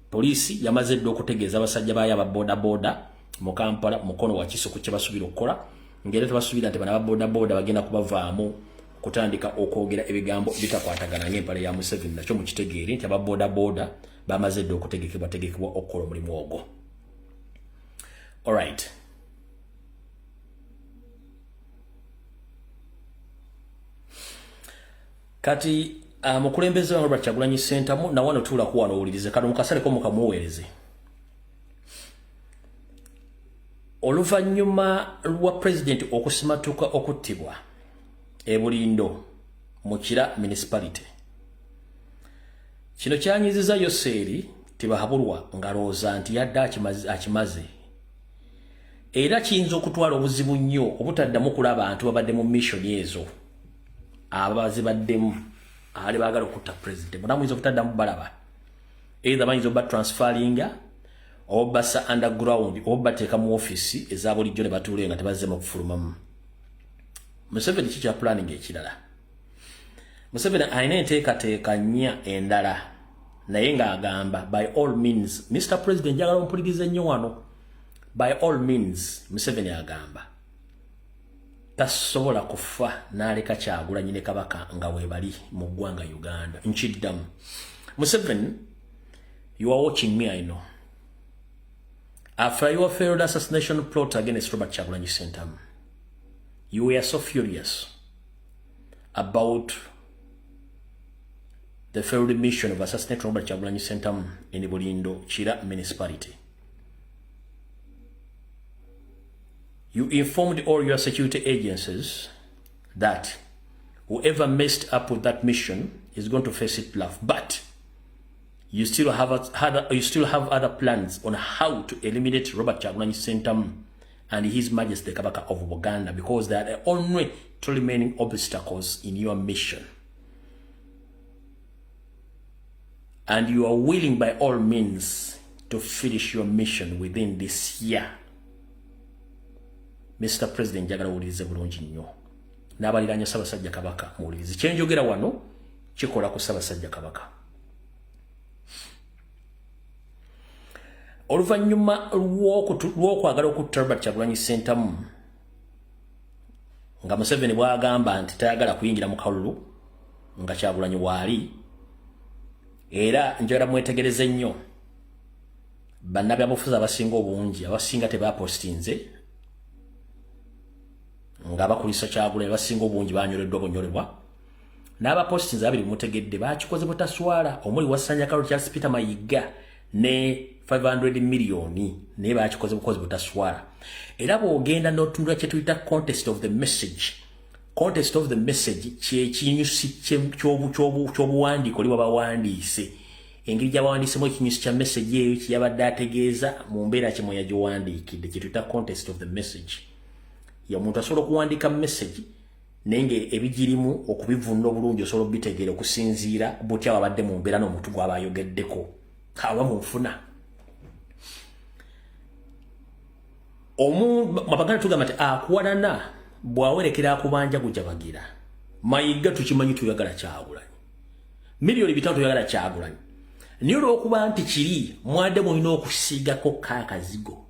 poliisi yamaze dda okutegeeza abasajja baayo aba boda mu Kampala, Mukono, Wakiso ku kye basuubira okukola, ng'era tebasuubira nti bano aba boda bagenda kubavaamu okutandika okwogera ebigambo bitakwatagana ng'empale ya Museveni. Nakyo mukitegeere nti aba boda bamaze dda okutegekebwa okukola omulimu ogwo. Alright. Kati mukulembeze wa Robert Kyagulanyi Ssentamu na wano tuula wano owulirize kano mukasaleko mukamuweereze. Oluvannyuma lwa president okusimatuka okuttibwa e Bulindo mu Kira Municipality, kino kyanyiziza Yoseeri Tibahabulwa ng'alowooza nti yadde akimaze, era kiyinza okutwala obuzibu nnyo obutaddamu kulaba abantu babadde mu mission ezo abazibaddemu abaali baagala okutta president. Bonna muyinza obutaddamu balaba, either bayinza oba transferringa oba basa underground oba bateeka mu office eza bulijjo ne batuula nga tebazzemu okufulumamu. Museveni kikya planning ekirala. Museveni alina enteekateeka nnya endala, naye ng'agamba by all means. Mr President, njagala ompulirize nnyo wano. By all means, Museveni agamba tasobola kufa n'aleka Kyagulanyi ne Kabaka nga weebali mu ggwanga Uganda. Nkiddamu, Museveni, you are watching me, I know. After your failed assassination plot against Robert Kyagulanyi Ssentamu, you were so furious about the failed mission of assassinating Robert Kyagulanyi Ssentamu in Bulindo, Kira Municipality. You informed all your security agencies that whoever messed up with that mission is going to face it rough. But you still have other plans on how to eliminate Robert Kyagulanyi Ssentamu and His Majesty the Kabaka of Buganda, because they are the only two remaining obstacles in your mission. And you are willing by all means to finish your mission within this year. Mr. President, njagala owulirize bulungi nnyo. N'abaliraanye Ssaabasajja Kabaka muwulirize. Kye njogera wano kikola ku Ssaabasajja Kabaka. Oluvannyuma lw'okwagala okutta Robert Kyagulanyi Ssentamu, nga Museveni bw'agamba nti tayagala kuyingira mu kalulu nga Kyagulanyi waali, era njagala mwetegereze nnyo, bannabyabufuzi abasinga obungi, abasinga tebapostinze nga bakulisa Kyagulanyi, abasinga obungi banyoleddwa bunyolebwa. N'abapostinze abiri mutegedde bakikoze butaswala, omuli Wasanya Karol Charles Peter Mayiga Ne 500 miliyoni, naye bakikoze bukozi butaswala. Era bw'ogenda n'otunula kye tuyita context of the message, context of the message kyekinyusi ky'obuwandiiko oli wabawandiise, engeri gy'abawandiisemu ekinyusi kya message eyo, kyeyabadde ategeeza mu mbeera kimwe yagiwandiikidde, kye tuyita context of the message. Ya omuntu asobola okuwandiika message, naye nga ebigirimu okubivunula obulungi osobola obitegeera okusinziira butya wabadde mu mbeera n'omuntu gw'aba ayogeddeko aba munfuna. Abaganda tugamba nti akuwalana bw'awerekera akubanja gujabagira. Mayiga, tukimanyi tuyagala Kyagulanyi, 5,000,000 tuyagala Kyagulanyi, naye olw'okuba nti kiri mwadde mulina okusiigako kaakazigo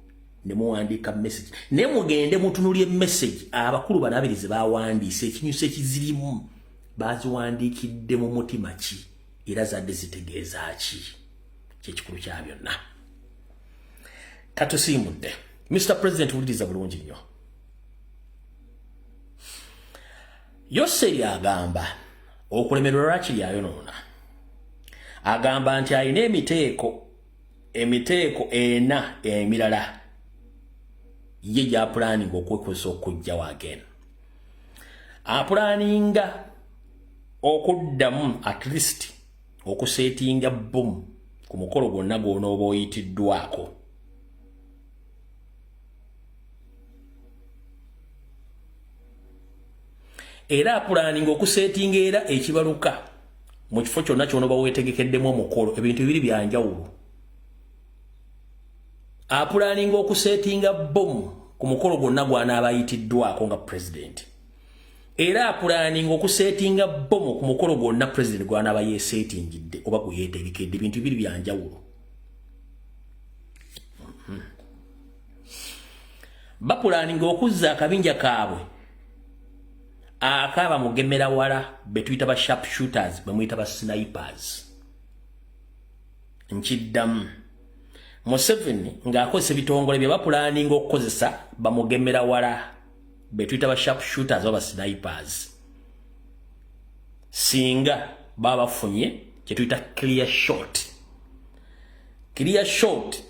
ne muwandiika message, naye mugende mutunulye message abakulu bano abiri ze bawandiise, ekinyusi ekizirimu, baziwandiikidde mu mutima ki era zadde zitegeeza ki? Kyekikulu kya byonna. Katusimbudde. Mr President, wuliriza bulungi nnyo. Yoseri agamba okulemererwa lwakiri ayonoona. Agamba nti alina emiteeko ena emirala ye gyapulaninga okwekozesa okujjawo. Again, apulaninga okuddamu at least okuseetinga bomu ku mukolo gwonna gw'onooba oyitiddwako. Era apulaninga okuseetinga era ekibaluka mu kifo kyonna ky'onooba weetegekeddemu omukolo. Ebintu bibiri byanjawulo. Apulaninga okuseetinga bomu ku mukolo gwonna gw'anaaba ayitiddwako nga pulezidenti, era apulaninga okuseetinga bomu ku mukolo gwonna pulezidenti gw'anaaba yeeseetingidde oba gwe yeetegekedde. Ebintu bibiri byanjawulo. Bapulaninga okuzza akabinja kaabwe akaaba mugemera wala be tuyita ba sharp shooters, be muyita ba snipers. Nkiddamu, Museveni ng'akozesa ebitongole bye, bapulaninga okukozesa bamugemera wala be tuyita ba sharp shooters oba snipers, singa baba bafunye kye tuyita clear shot. Clear shot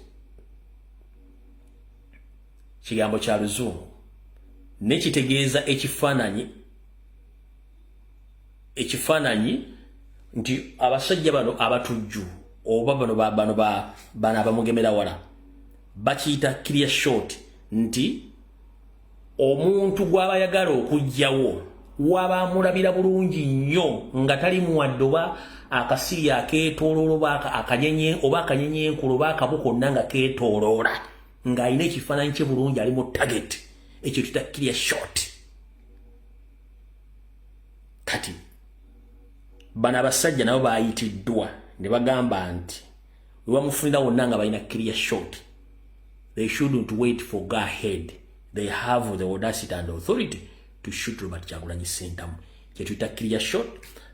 kigambo kya Luzungu nekitegeeza ekifaananyi nti abasajja bano abatujju oba bano abamugemera wala bakiyita clear shot, nti omuntu gw'aba ayagala okuggyawo waba amulabira bulungi nnyo nga tali muwadde oba akasiri akeetooloola oba akanyenye oba akanyenyenkulu oba akabu konna nga keetooloola, ng'alina ekifaananyi kye bulungi, ali mu target. Ekyo tuyita clear shot. Kati bano abasajja nabo bayitiddwa ne bagamba nti we bamufunira wonna nga balina clear shot, they shouldn't wait for go ahead, they have the audacity and authority to shoot Robert Kyagulanyi Ssentamu. Kyetuyita clear shot.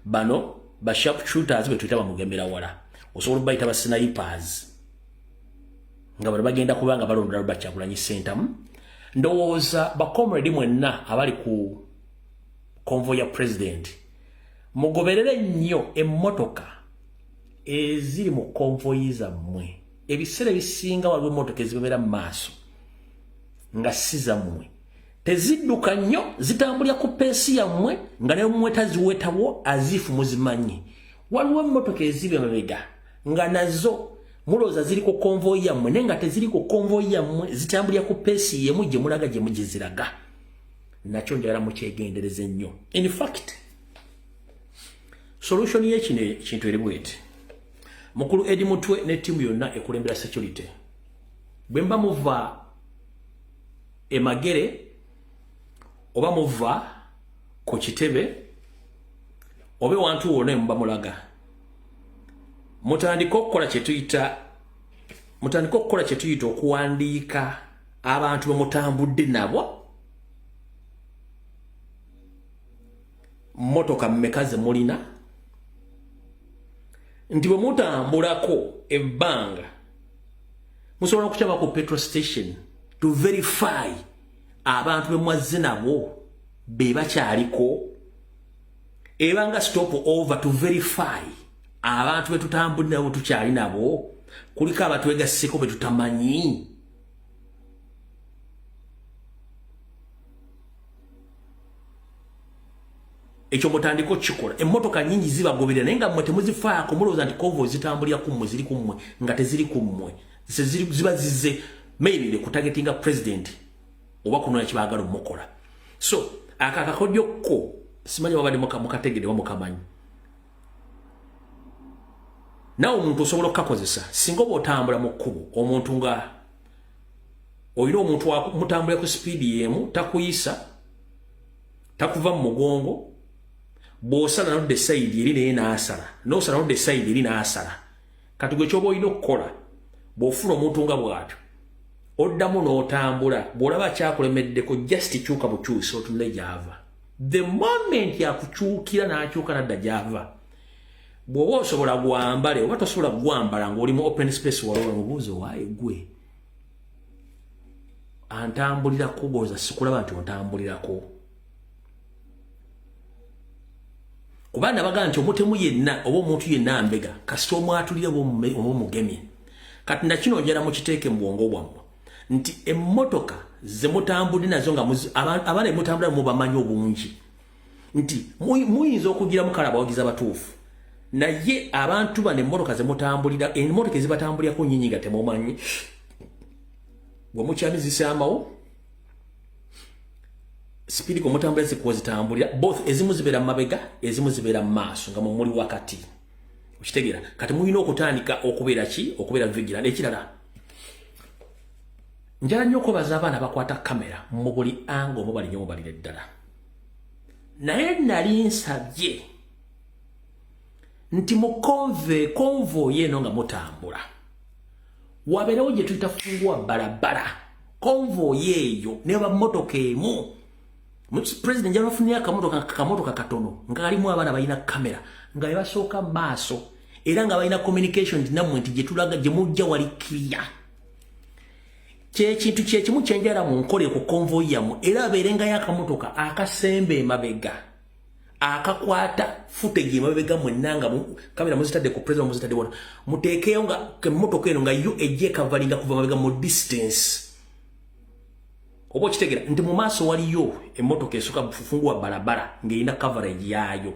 Bano ba sharp shooters betuyita bamugemera wala, osobola obayita ba snipers, nga bano bagenda kuba nga balondola Robert Kyagulanyi Ssentamu. Ndowooza bacomrade mwenna abali ku convoy ya president, mugoberere nnyo emmotoka eziri mu convoy zammwe. Ebiseera ebisinga waliwo emmotoka ezibeera mu maaso nga si zammwe, tezidduka nnyo, zitambulira ku pace yammwe nga naye mmwe taziwetawo azifu muzimanyi. Waliwo emmotoka eziba emabega nga nazo mulowooza ziri ku convoy yammwe, naye nga teziri ku convoy yammwe, zitambulira ku pace yemu gye mulaga gye mugiziraga. Nakyo njagala mukyegendereze nnyo. In fact, solution y'ekino ekintu eri bweti: mukulu Edi Mutwe ne ttiimu yonna ekulembera security, bwe mba muva emagere oba muva ku kitebe oba ewantu wonna emuba mulaga, mutandike okukola kye tuyita okuwandiika abantu be mutambudde nabo, mmotoka mmeka ze mulina, nti bwe mutambulako ebbanga musobola okukyama ku petrol station to verify abantu be mwazze nabo be bakyaliko, ebanga stop over to verify abantu be tutambudde nabo tukyali nabo. Kuliko abatwegasseko be tutamanyi. Ekyo mutandiko kikola. Emmotoka nnyingi zibagoberera naye nga mmwe temuzifaako, mulowooza nti convoy zitambulira ku mmwe, ziri ku mmwe, nga teziri ku mmwe. Ziba zizze maybe kutargetinga president oba kunoonya kyebaagala omukola. So aka akakodyo ko simanyi babadde mukategedde oba mukamanyi. Naawe omuntu osobola okukakozesa singa oba otambula mu kkubo, omuntu nga olina omuntu mutambulira ku sipiidi y'emu, takuyisa, takuva mu mugongo, bw'osala nodda e side eri naye n'asala, n'osala nodda e side eri n'asala. Kati gwe ky'oba olina okukola bw'ofuna omuntu nga bw'atyo, oddamu n'otambula, bw'olaba kyakulemeddeko just kyuka bukyusi otunule gy'ava. The moment yakukyukira n'akyuka n'adda gy'ava, bw'oba osobola gwambale, oba tosobola gwambala ng'oli mu open space walola mubuuzo waaye gwe antambulirako goza sikulaba nti ontambulirako. Kubanga baga nti omutemu yenna oba omuntu yenna ambega kasita omwatulire oba omugemye. Kati nakino njala mukiteeke mu bwongo bwammwe nti emmotoka ze mutambudde nazo nga abaana emutambula mubamanyi obungi nti muyinza okugira mukala abawagizi abatuufu, naye abantu bano emmotoka ze mutambulira, emmotoka ezibatambulirako nnyingi nga temumanyi, bwe mukyamizisamawo sipiidi kwe mutambulira zikuwa zitambulira, both ezimu zibeera mu mabega, ezimu zibeera mu maaso nga mwe muli wakati. Okitegeera? Kati mulina okutandika okubeera ki? Okubeera vigilant. Ekirala, njala nnyo okwebaza abaana abakwata kamera mu buli angle, mubali nnyo, mubalire ddala. Naye nali nsabye nti mu convoy eno nga mutambula wabeerewo gye tuyita fungua barabara. Convoy eyo neba mmotoka emu, president njala bafunire akamotoka katono nga kalimu abaana balina kamera nga bebasooka maaso, era nga balina communication nammwe nti gye tulaga gye mujja wali clear. Kyekintu kyekimu kyenjala mu nkole ku convoy yammwe, era abeerengayo akamotoka akasemba emabega akakwata footage emabega mwenna nga kamera muzitadde ku president, muzitadde wona, muteekeyo nga emmotoka eno nga yo ejja ekavalinga kuva mabega mu distance. Oba okitegeera nti mu maaso waliyo emmotoka esooka fungua barabara ng'erina coverage yaayo.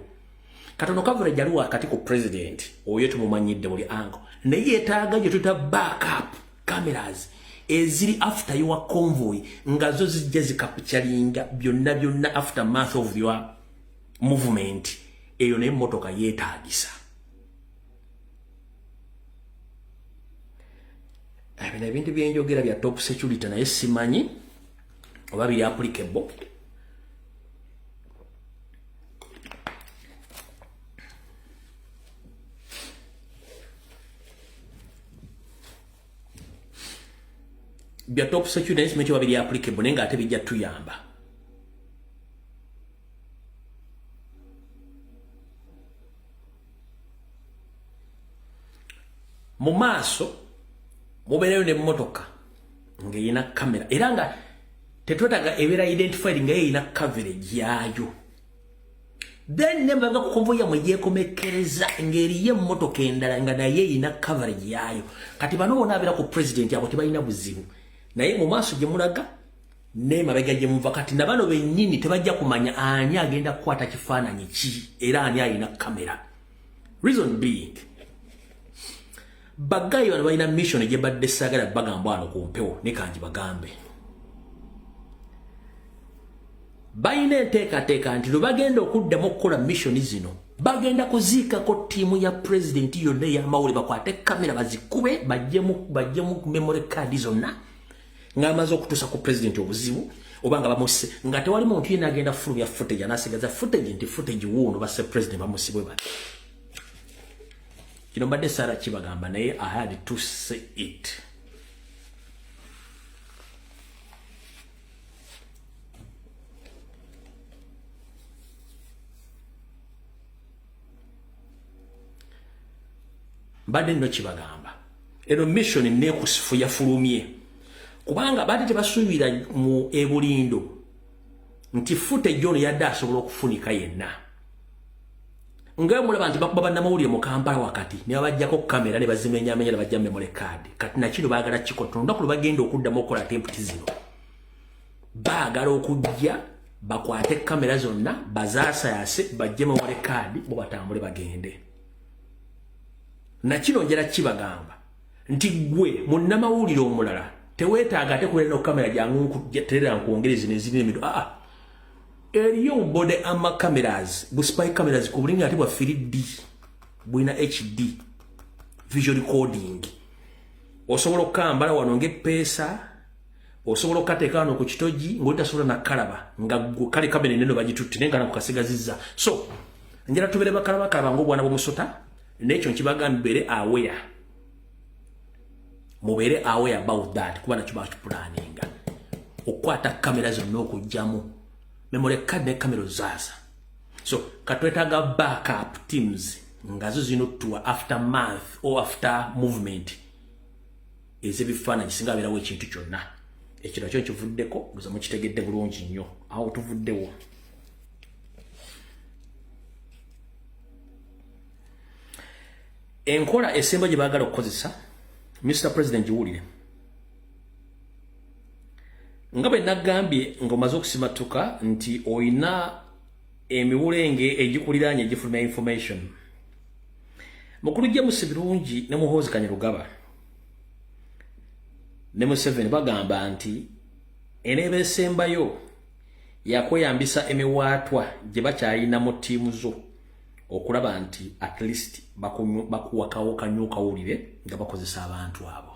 Katono coverage ali wakati ku president oyo tumumanyidde buli angle, naye yeetaaga gye tuyita backup cameras eziri after your convoy nga zo zijja zikapchalinga byonna byonna aftermath of your movement. Eyo naye emmotoka yeetaagisa. Bino ebintu byenjogera bya top security, naye simanyi oba biri applicable. Bya top security naye simanyi oba biri applicable, naye ng'ate bijja tuyamba. Mu maaso mubeerayo n'emmotoka ng'erina kamera, era nga tetwetaaga ebeera identified nga erina coverage yaayo. Then nemabega ku convoy yammwe yeekomekkereza ng'eriyo emmotoka endala nga naye erina coverage yaayo. Kati bano bonna abeera ku president abo tebalina buzibu, naye mu maaso gye mulaga n'emabega gye muva, kati na bano bennyini tebajja kumanya ani agenda kukwata kifaananyi ki era ani alina kamera. Reason being, ba guy bano balina mission gye badde saagala bagamba wano ku mpewo, ne kangi bagambe. Balina enteekateeka nti lwe bagenda okuddamu okukola mission zino, bagenda kuziikako ttiimu ya pulezidenti yonna ey'amawulire, bakwate kamera bazikube, baggyemu memory card zonna ng'amaze okutuusa ku pulezidenti obuzibu oba nga bamusse, nga tewali muntu yenna agenda fulumya footage, anasigaza footage nti footage wuuno basse pulezidenti bamusibwe bati. Kino mbadde saala kibagamba, naye I had to say it. Mbadde nno kibagamba, eno mission nekusifu yafulumye kubanga badde tebasuubira mu ebulindo nti footage ono yadde asobola okufunika yenna. Nga mulaba nti bakuba bannamawulire mu Kampala wakati ne babaggyako kamera ne bazimenyamenya ne bajja memory card. Kati nakino baagala kikola. Olunaku lwe bagenda okuddamu okukola attempt zino, baagala okujja bakwate kamera zonna bazaasayase bajje memory card bo batambule bagende. Nakino njala kibagamba nti gwe munnamawulire omulala teweetaaga ate kubeera no kamera jangu terera nkwongere zino ezirina emido. Eriyo body armor cameras, bu spy cameras ku bulinga ate bwa 3D, bulina HD visual recording. Osobola okukambala wano ng'eppeesa, osobola okukateeka wano ku kitogi ng'oli tasobola nakalaba nga kale kamera ennene bagitutte naye nga nakukasigazizza. So njala tubeere bakalabakalaba ng'obwana bw'omusota, n'ekyo nkibagamba mubeere aware. Mubeere aware about that kuba nakyo bakipulaninga. Okukwata kamera zonna okuggyamu memory card ne kamera ozaasa. So katwetaaga backup teams nga zo zirina otuwa after month or after movement ez'ebifaananyi singa abeerawo ekintu kyonna. Ekyo nakyo nkivuddeko, guza mukitegedde bulungi nnyo. Awo tuvuddewo. Enkola esemba gye baagala okukozesa, Mr. President giwulire. Nga bwe nagambye ng'omaze okusimattuka nti oyina emiwulenge egikuliraanye egifulumya information. Mukulu James Birungi ne Muhoozi Kainerugaba ne Museveni bagamba nti eneeba esembayo yakweyambisa emiwaatwa gye bakyalina mu ttiimu zo okulaba nti at least bakuwakawo kanywa kawulire nga bakozesa abantu abo.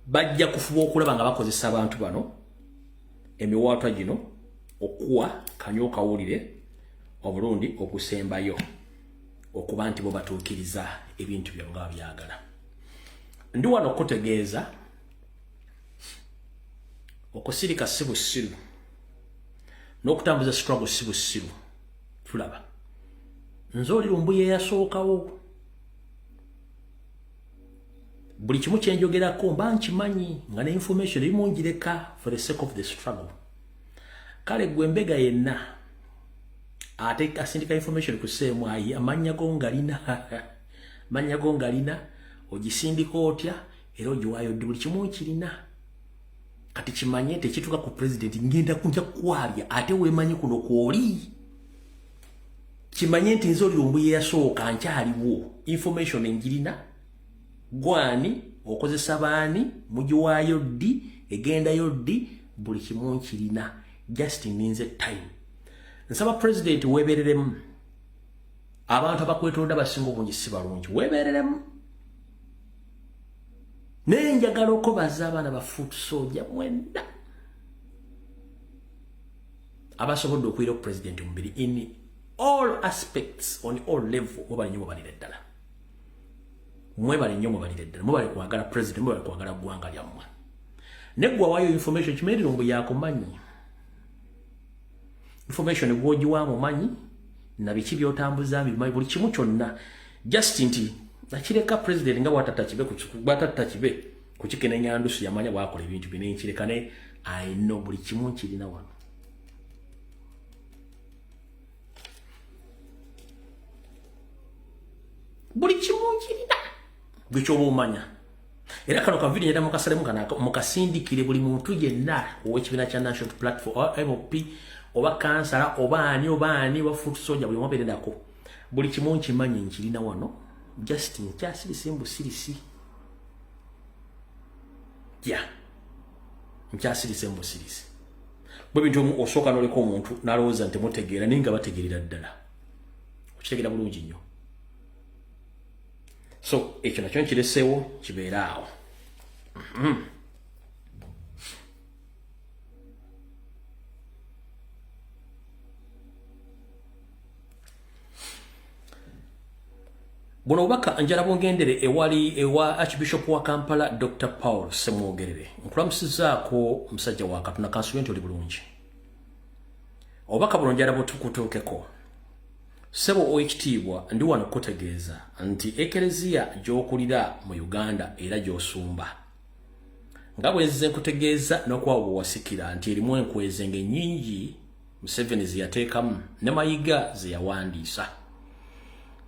Bajja kufuba okulaba nga bakozesa abantu bano emiwaatwa gino okuwa kanywa kawulire omulundi okusembayo okuba nti bo batuukiriza ebintu byabwe nga babyagala. Ndi wano okutegeeza okusirika si busiru n'okutambuza struggle si busiru. Tulaba nze oli Lumbuye eyasookawo, buli kimu kyenjogerako mba nkimanyi nga ne information erimu ngireka for the sake of the struggle. Kale gwe mbega yenna ate asindika information ku CMI, amannya go ngalina, amannya go ngalina, ogisindika otya era ogiwaayo ddi, buli kimu nkirina. Kati kimanye tekituuka ku president, ngenda kunja kwabya ate weemanyi kuno kwoli. Kimanye nti nze oli Lumbuye eyasooka nkyaliwo, information njirina, gwani okozesa baani, mugiwaayo ddi, egendayo ddi, buli kimu nkirina. Just ninze time. Nsaba president weebereremu. Abantu abakwetolodde abasinga obungi si balungi, weebereremu. Naye njagala okubaza abaana ba foot soldier mwenna abasobodde okuyira ku president omubiri in all aspects on all level. Mwebale nnyo, mwebalire ddala, mwebale nnyo, mwebalire ddala, mwebale kwagala president, mwebale kwagala ggwanga lyammwe. Neggwe awaayo information kimanyi Lumbuye yakumanyi, information gw'ogiwa mumanyi na biki by'otambuza bimanyi buli kimu kyonna. Just nti nakireka president nga bw'atatta kibe kukikenenya ndusu, yamanya bw'akola ebintu bye nenkireka, ne I know buli kimu nkirina wano. Buli kimu nkirina gwe kyoba omanya. Era kano ka video ngenda mukasalemu kana mukasindikire buli muntu yenna ow'ekibiina kya National Platform MP oba kansala oba ani oba ani oba foot soldier, buli omu nako. Buli kimu nkimanyi nkirina wano, just nkyasirise mbusirisi. Ya nkyasirise mbusirisi. Bwe bintu osooka n'oleka omuntu n'alowooza nti mutegeera, naye nga bategeerera ddala. Okitegeera bulungi nnyo. So ekyo nakyo nkireseewo kibeere awo. Buno obubaka njala bungendere ewali ewa Archbishop wa Kampala Dr. Paul Ssemwogerere. Nkulamusizaako musajja wa Katonda, kansubire nti oli bulungi. Obubaka buno njala butukutuukeko. Ssebo ow'ekitiibwa, ndi wano kukutegeeza nti ekereziya gy'okulira mu Uganda era gy'osumba, nga bwe nzize nkutegeeza n'okuba bwe wasikira nti erimu enkwezenge nnyingi. Museveni ze yateekamu ne Mayiga ze yawandiisa.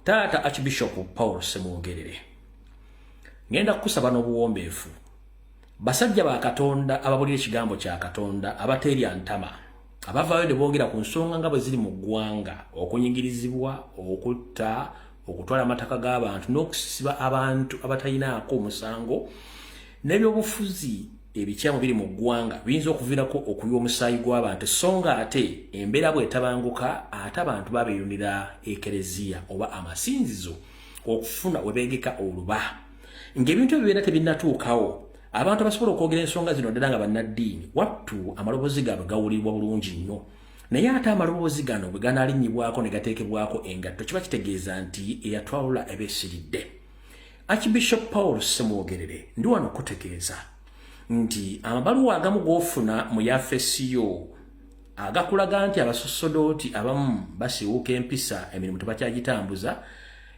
Taata Archbishop Paul Ssemwogerere, ngenda kukusaba n'obuwombeefu, basajja ba Katonda ababulira ekigambo kya Katonda, abateerya ntama, abavaayo ne boogera ku nsonga nga bwe ziri mu ggwanga, okunyigirizibwa, okutta, okutwala amataka g'abantu n'okusiba abantu abatalinaako omusango, n'ebyobufuzi ebikyamu biri mu ggwanga biyinza okuviirako okuyiwa omusaayi gw'abantu. So nga ate embeera bw'etabanguka, ate abantu babeeyunira ekereziya oba amasinzizo okufuna we beegeka oluba ng'ebintu ebyo bibeera tebinnatuukawo. Abantu abasobola okwogera ensonga zino ddala nga bannaddiini, wattu amaloboozi gaabwe gawulirwa bulungi nnyo. Naye ate amaloboozi gano bwe ganaalinnyibwako ne gateekebwako engatto, kiba kitegeeza nti eyatwalula eba esiridde. Archbishop Paul Ssemwogerere, ndi wano okutegeeza nti amabaluwa agamu g'ofuna mu yafesiyo agakulaga nti abasosodooti abamu basiiwuuka empisa, emirimu tebakyagitambuza,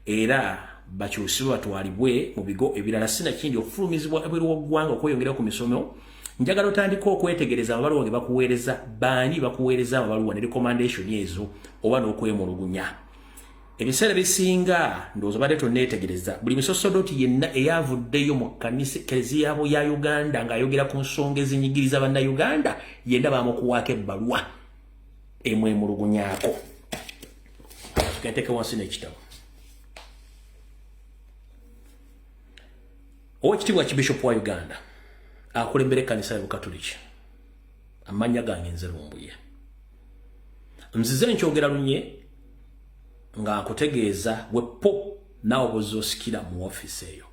era bakyusibwe batwalibwe mu bigo ebirala, sinakindi okufulumizibwa ebweru w'oggwanga okweyongera ku misomo. Njagala otandika okwetegereza amabaluwa ge bakuweereza, baani bakuweereza amabaluwa ne recommendation ezo oba n'okwemulugunya. Ebiseera bisinga ndowooza badde tonneetegereza, buli musosodooti yenna eyavuddeyo mu kkanisa Kereziya ya Uganda ng'ayogera ku nsonga ezinyigiriza Bannayuganda, yenna bamukuwaako ebbaluwa emwemulugunyaako. Kenteeke wansi n'ekitabo. Owekitiibwa Kibishopu wa Uganda akulembera ekkanisa y'Obukatuliki, amannya gange nze Lumbuye. Nzize nkyogera lunye nga nkutegeeza gwe po naawe bw'ozza mu ofiisi eyo,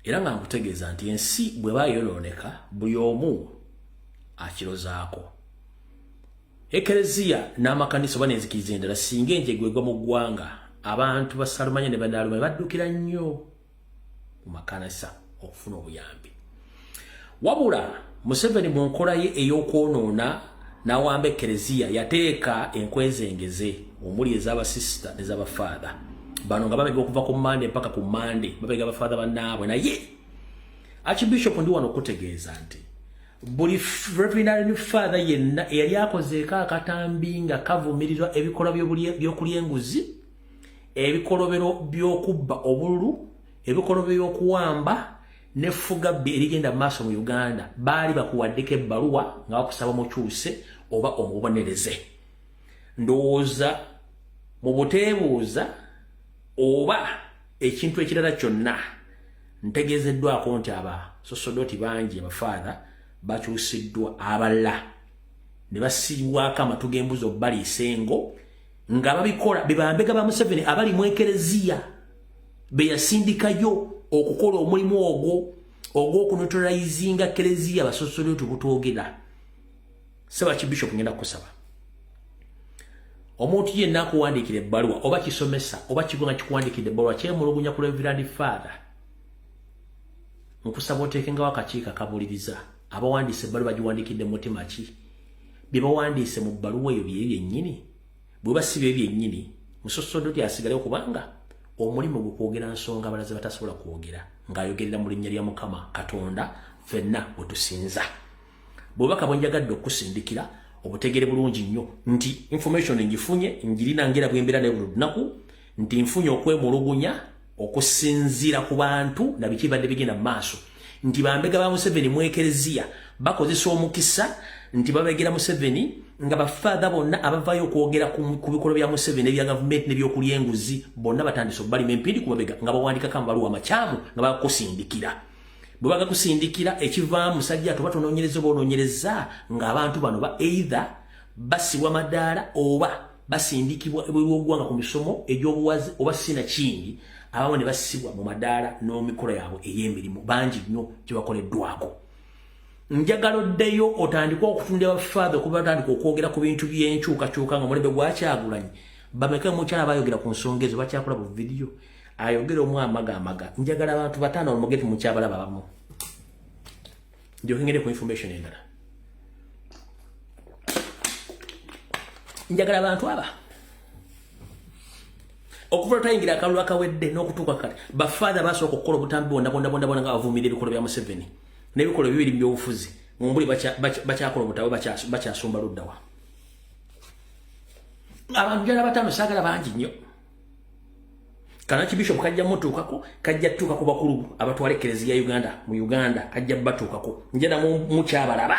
era nga nkutegeeza nti ensi bw'eba yonooneka, buli omu akirozaako. Ekereziya n'amakanisa oba n'enzikiriza endala, singa enjegwe egwa mu ggwanga, abantu basalumanya ne banaalumanya baddukira nnyo mu makanisa okufuna obuyambi. Wabula Museveni mu nkola ye ey'okwonoona n'awamba ekereziya, yateeka enkwezengeze omuli ez'abasisita n'ez'abafaatha. Bano nga babega okuva ku Mande mpaka ku Mande, babega abafaatha bannaabwe. Naye Archbishop, ndi wano okutegeeza nti buli reverend father yenna eyali akozeeko akatambi nga kavumirirwa ebikolwa by'okulya enguzi, ebikolobero by'okubba obululu, ebikolobero by'okuwamba n'effugabbi erigenda mu maaso mu Uganda, baali bakuwaddeko ebbaluwa nga bakusaba mukyuse oba omubonereze. Ndowooza mu buteebuuza oba ekintu ekirala kyonna, ntegeezeddwako nti abasosodoti bangi, abafaatha, bakyusiddwa, abalala ne basiibwako amatu g'embuzi obbaliisa engo, nga babikola be bambega ba Museveni abali mu ekereziya be yasindikayo okukola omulimu ogwo ogw'okuneutralizinga kereziya. Abasosodoti butwogera, Ssebo Bishop, ngenda kukusaba, omuntu yenna akuwandiikira ebbaluwa oba kisomesa oba kigo nga kikuwandiikidde ebbaluwa kyemulugunya ku reverend father, nkusaba oteekengawo akakiiko akabuliriza abawandiise ebbaluwa bagiwandiikidde mutima ki, bye bawandiise mu bbaluwa eyo byeyo byennyini. Bwe si bye byennyini, musosodoti asigalewo, kubanga omulimu gwe kwogera nsonga abalaze batasobola kwogera, ng'ayogerera mu linnya lya Mukama Katonda ffenna bwe tusinza. Bwobaka bwenjagadde okusindikira obutegere bulungi nnyo nti information ngifunye, njirina ngera bwembeera naye buli lunaku, nti nfunye okwemulugunya okusinziira ku bantu na biki badde bigenda mu maaso, nti bambega ba Museveni mu ekereziya bakozesa omukisa nti babegera Museveni, nga bafaatha bonna abavaayo okwogera ku bikolwa bya Museveni ebya gavumenti n'ebyokulya enguzi, bonna batandise obbalima empindi ku mabega nga bawandikako amabaluwa amakyamu nga bakusindikira. Bwe bagakusindikira, ekivaamu, musajja tuba tunoonyereza oba onoonyereza ng'abantu bano ba either basibwa madaala oba basindikibwa ebweru w'oggwanga ku misomo egy'obuwazi, oba sina kindi abamu ne basibwa mu madaala n'emikolo yaabwe ey'emirimu. Bangi nnyo gye bakoleddwako. Njagala oddeyo otandike okutundira bafaatha okuba batandika okwogera ku bintu by'enkyukakyuka nga omulembe gwakyagulanyi. Bameka mukyala bayogera ku nsonga ezo bakyakola bu vidiyo ayogera omu amaga amaga? Njagala abantu bataano olumugeti mukyabalaba bamu, ndyoke ngende ku information endala. Njagala abantu aba okuva lwetwayingira akalulu akawedde n'okutuuka kati, bafaatha basooka okukola obutambi bwonna bwonna bwonna bwonna nga bavumirira ebikolwa bya Museveni n'ebikolwa bibiri mu byobufuzi, mumbuli bakyakola obutabo, bakyasumba luddawa. Abantu jana batano saagala bangi nnyo. Kana Bishop kajja mutuukako, kajja tuuka ku bakulu abatwala ekereziya ya Uganda mu Uganda, kajja batuukako. Njena mukyabalaba.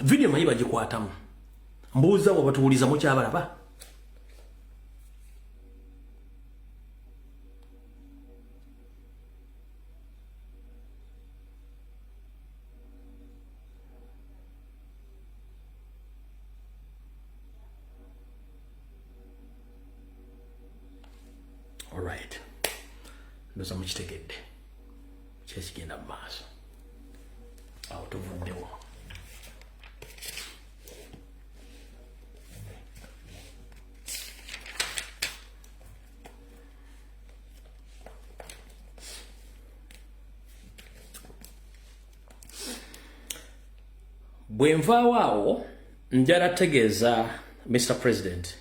Video manyi bagikwatamu. Mbuuza wa batuwuliza mukyabalaba. All right. Ndoza mukitegedde. Kyekigenda mu maaso. Awo tuvuddewo. Bwe nvaawo awo njala tegeeza Mr. President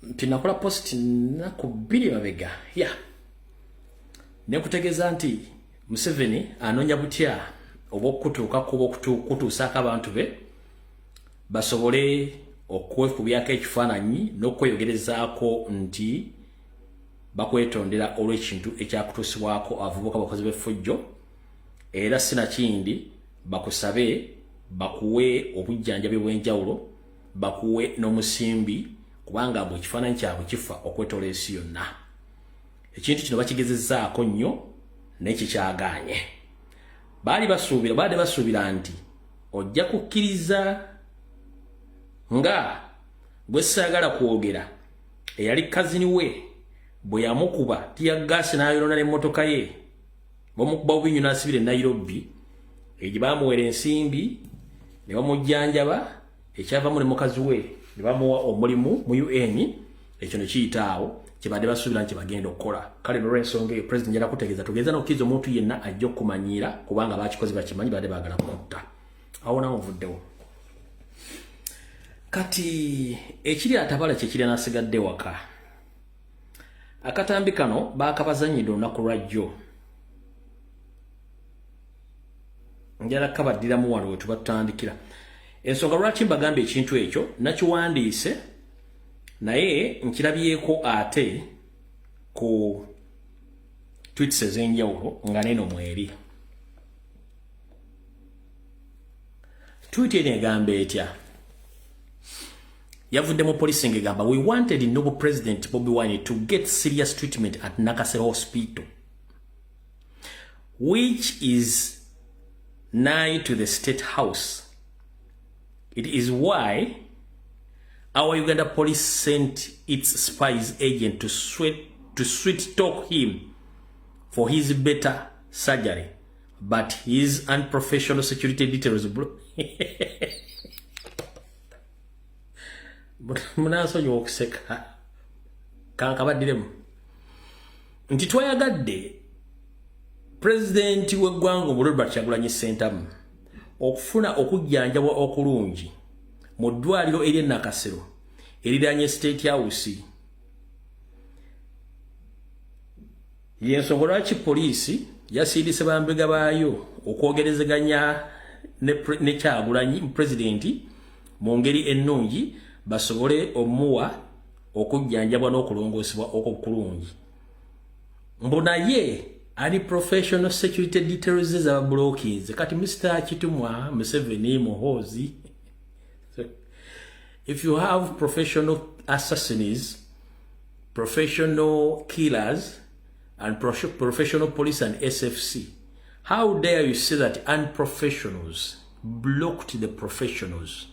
nti nakola post nnaku 2 mabega ya nekutegeeza nti Museveni anoonya butya oba okutuukako oba okutuusaako abantu be basobole okwekubyako ekifaananyi n'okweyogerezaako nti bakwetondera olw'ekintu ekyakutuusibwako abavubuka bakozi b'effujjo, era sinakindi bakusabe bakuwe obujjanjabi bw'enjawulo, bakuwe n'omusimbi, kubanga bwe ekifaananyi kyabwe kifa okwetoola ensi yonna. Ekintu kino bakigezezzaako nnyo naye kikyagaanye. Baali basuubira, baadde basuubira nti ojja kukkiriza nga gwe saagala kwogera eyali kazini we bwe yamukuba tiyaggaasi n'ayonoona n'emmotoka ye, bamukuba bubi nnyo n'asibira e Nairobi, egyo baamuwera ensimbi ne bamujjanjaba, ekyavamu ne mukazi we ne bamuwa omulimu mu UN, ekyo ne kiyita awo kyebadde basuubira nti bagenda okukola. Kale n'olw'ensonga eyo President njala kutegeeza tugeza n'okkiriza omuntu yenna ajja okukumanyiira, kubanga baakikoze bakimanyi, badde baagala kukutta. Awo nawo nvuddewo. Kati ekiri atabala kye kiri n'asigadde waka. Akatambi kano baakabazannyidde olunaku lwa jjo. Njala kabaddiramu wano we tuba tutandikira. Ensonga lwaki mbagamba ekintu ekyo nakiwandiise naye nkirabyeko ate ku tweets ez'enjawulo nga neno mweri. Tweet eno egamba etya? Yavudde mu police ng'egamba we wanted noble President Bobi Wine to get serious treatment at Nakasero Hospital, which is nigh to the State House. It is why our Uganda police sent its spies agent to sweet talk him for his better surgery, but his unprofessional security details munansonyiwa okuseka kankabaddiremu nti twayagadde pulezidenti w'eggwanga Robert Kyagulanyi Ssentamu okufuna okujjanjabwa okulungi mu ddwaliro ery'e Nakasero eriranye State House. Y'ensonga lwaki poliisi yasindise bambega baayo okwogerezeganya ne Kyagulanyi pulezidenti mu ngeri ennungi basobole omuwa okujjanjabwa n'okulongoosebwa okulungi. Mbu naye ali professional security details za blocking. Kati Mr. Kitumwa, Museveni, Muhoozi, if you have professional assassins, professional killers, and professional police and SFC, how dare you say that unprofessionals blocked the professionals?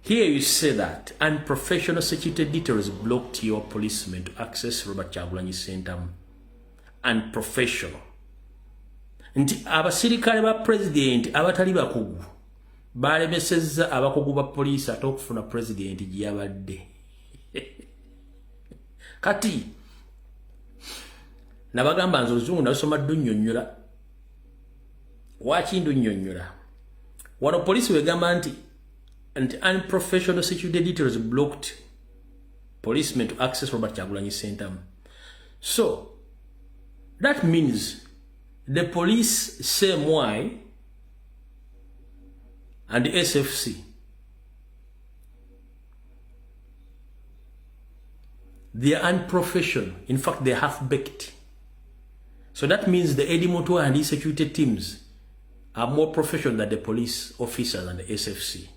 Here you say that unprofessional security details blocked your policemen to access Robert Kyagulanyi Ssentamu. Unprofessional. Nti abasirikale ba president abatali bakugu balemesezza abakugu ba poliisi ate okufuna president gye yabadde. Kati nabagamba nze oluzungu nalusoma ddunnyonnyola. Waaki ndunnyonnyola? Wano poliisi wegamba nti unprofessional security details blocked policemen to access Robert Kyagulanyi Ssentamu. So that means the police same way and the SFC, they are unprofessional. In fact, they're half-baked. So that means the Eddie Mutwe and his security teams are more professional than the police officers and the SFC,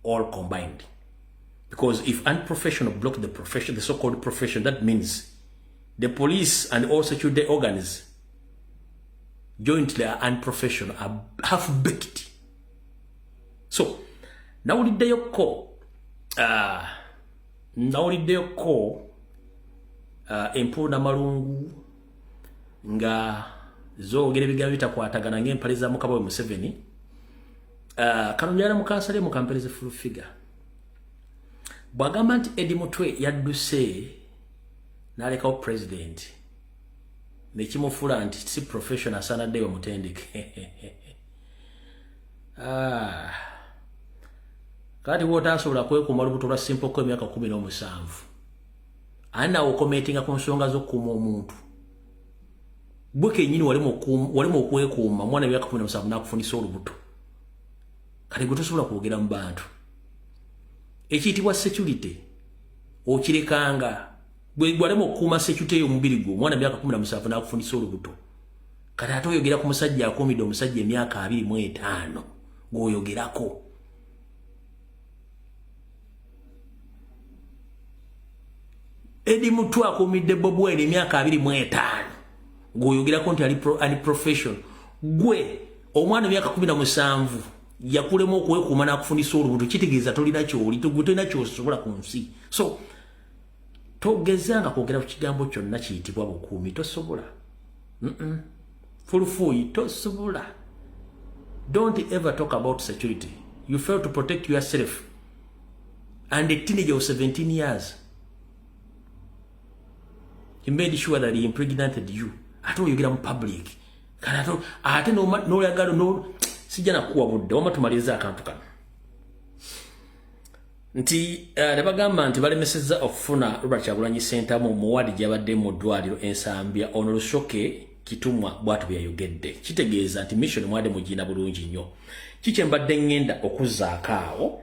all combined. Because if unprofessional block the profession, the so-called profession, that means the police and all security organs jointly are unprofessional, are half-baked. So, nawuliddeyoko empuuna malungu nga zoogera ebigambo bitakwatagana ng'empale za mukama we Museveni. Kano njala mukansale mukampereze full figure. Bw'agamba nti Eddie Mutwe yadduse n'alekawo president nekimufuula nti si professional, asaanadde bamutendeke. Kati bw'otasobola kwekuuma lubuto lwa Simple ko emyaka 17, ani naawe okomentinga ku nsonga z'okukuuma omuntu? Gwe kennyini walimu okwekuuma mwana emyaka 17 n'akufunisa olubuto, kati gwe tosobola kwogera mu bantu. Ekiyitibwa security okirekanga gwe walimu okukuuma security y'omubiri gwo, omwana emyaka 17 n'akufunisa olubuto, kati ate oyogera ku musajja akuumidde omusajja emyaka 25 gw'oyogerako. Eddie Mutwe akuumidde Bobi Wine emyaka 25 gw'oyogerako nti ali professional. Gwe omwana emyaka 17 yakulema okwekuuma n'akufunisa olubuto, kitegeeza tolina ky'oli, tolina ky'osobola ku nsi. So togezanga kwogera ku kigambo kyonna kiyitibwa bukuumi, tosobola. Fulufuyi tosobola. Don't ever talk about security. You fail to protect yourself. And a teenager of 17 years, he made sure that he impregnated you. Ate oyogera mu public. Ate n'oyagala no sijja nakuwa budde, wamma tumaliriza akantu kano. Nti ne bagamba nti balemesezza okufuna Robert Kyagulanyi Ssentamu mu wadi gy'abadde mu ddwaliro Ensambya. Ono Lushoke Kitumwa bw'atyo bwe yayogedde. Kitegeeza nti mission mwadde mugina bulungi nnyo. Kiki mbadde ŋŋenda okuzzaako awo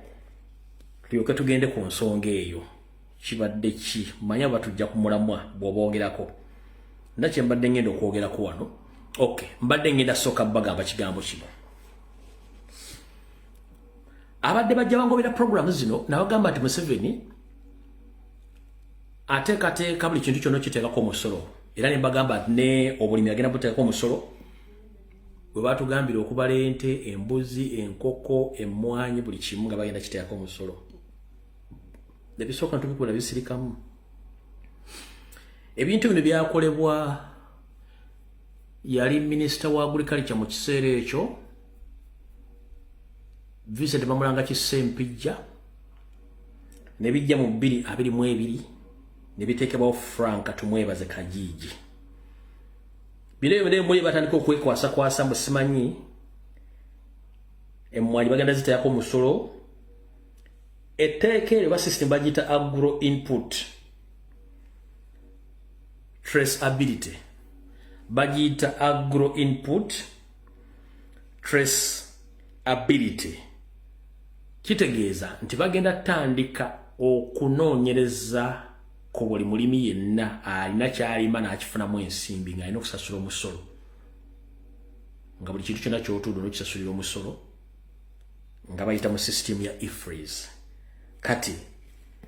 tulyoke tugende ku nsonga eyo. Kibadde ki? Manya batujja ku mulamwa bw'oboogerako. Nda kye mbadde ŋŋenda okwogerako wano. Okay, mbadde ŋŋenda sooka bagamba kigambo kino. Abadde bajja bangobera program zino nabagamba nti Museveni ateekateeka buli kintu kyonna kiteekako omusolo, era ne mbagamba nti ne obulimi agenda buteekako omusolo. Bwe baatugambira okubala ente, embuzi, enkoko, emmwanyi, buli kimu nga bagenda kiteekako omusolo. Ebisooka ntubikola bisirikamu. Ebintu bino byakolebwa yali minisita wa agriculture mu kiseera ekyo Vincent Bamulanga Kisempijja, ne bijja mu 2022 ne biteekebwawo Frank Tumwebaze Kajiiji. Bino ebyo muli batandika okwekwasa-kwasa mbu simanyi emmwanyi bagenda ziteekako omusolo. Etteeka eryo ba system bagiyita agro input traceability, bagiyita agro input traceability. Kitegeeza nti bagenda tandika okunoonyereza ku buli mulimi yenna alina ky'alima n'akifunamu ensimbi ng'alina okusasula omusolo, nga buli kintu kyonna ky'otunda n'okisasulira omusolo nga bayita mu system ya EFRIS. Kati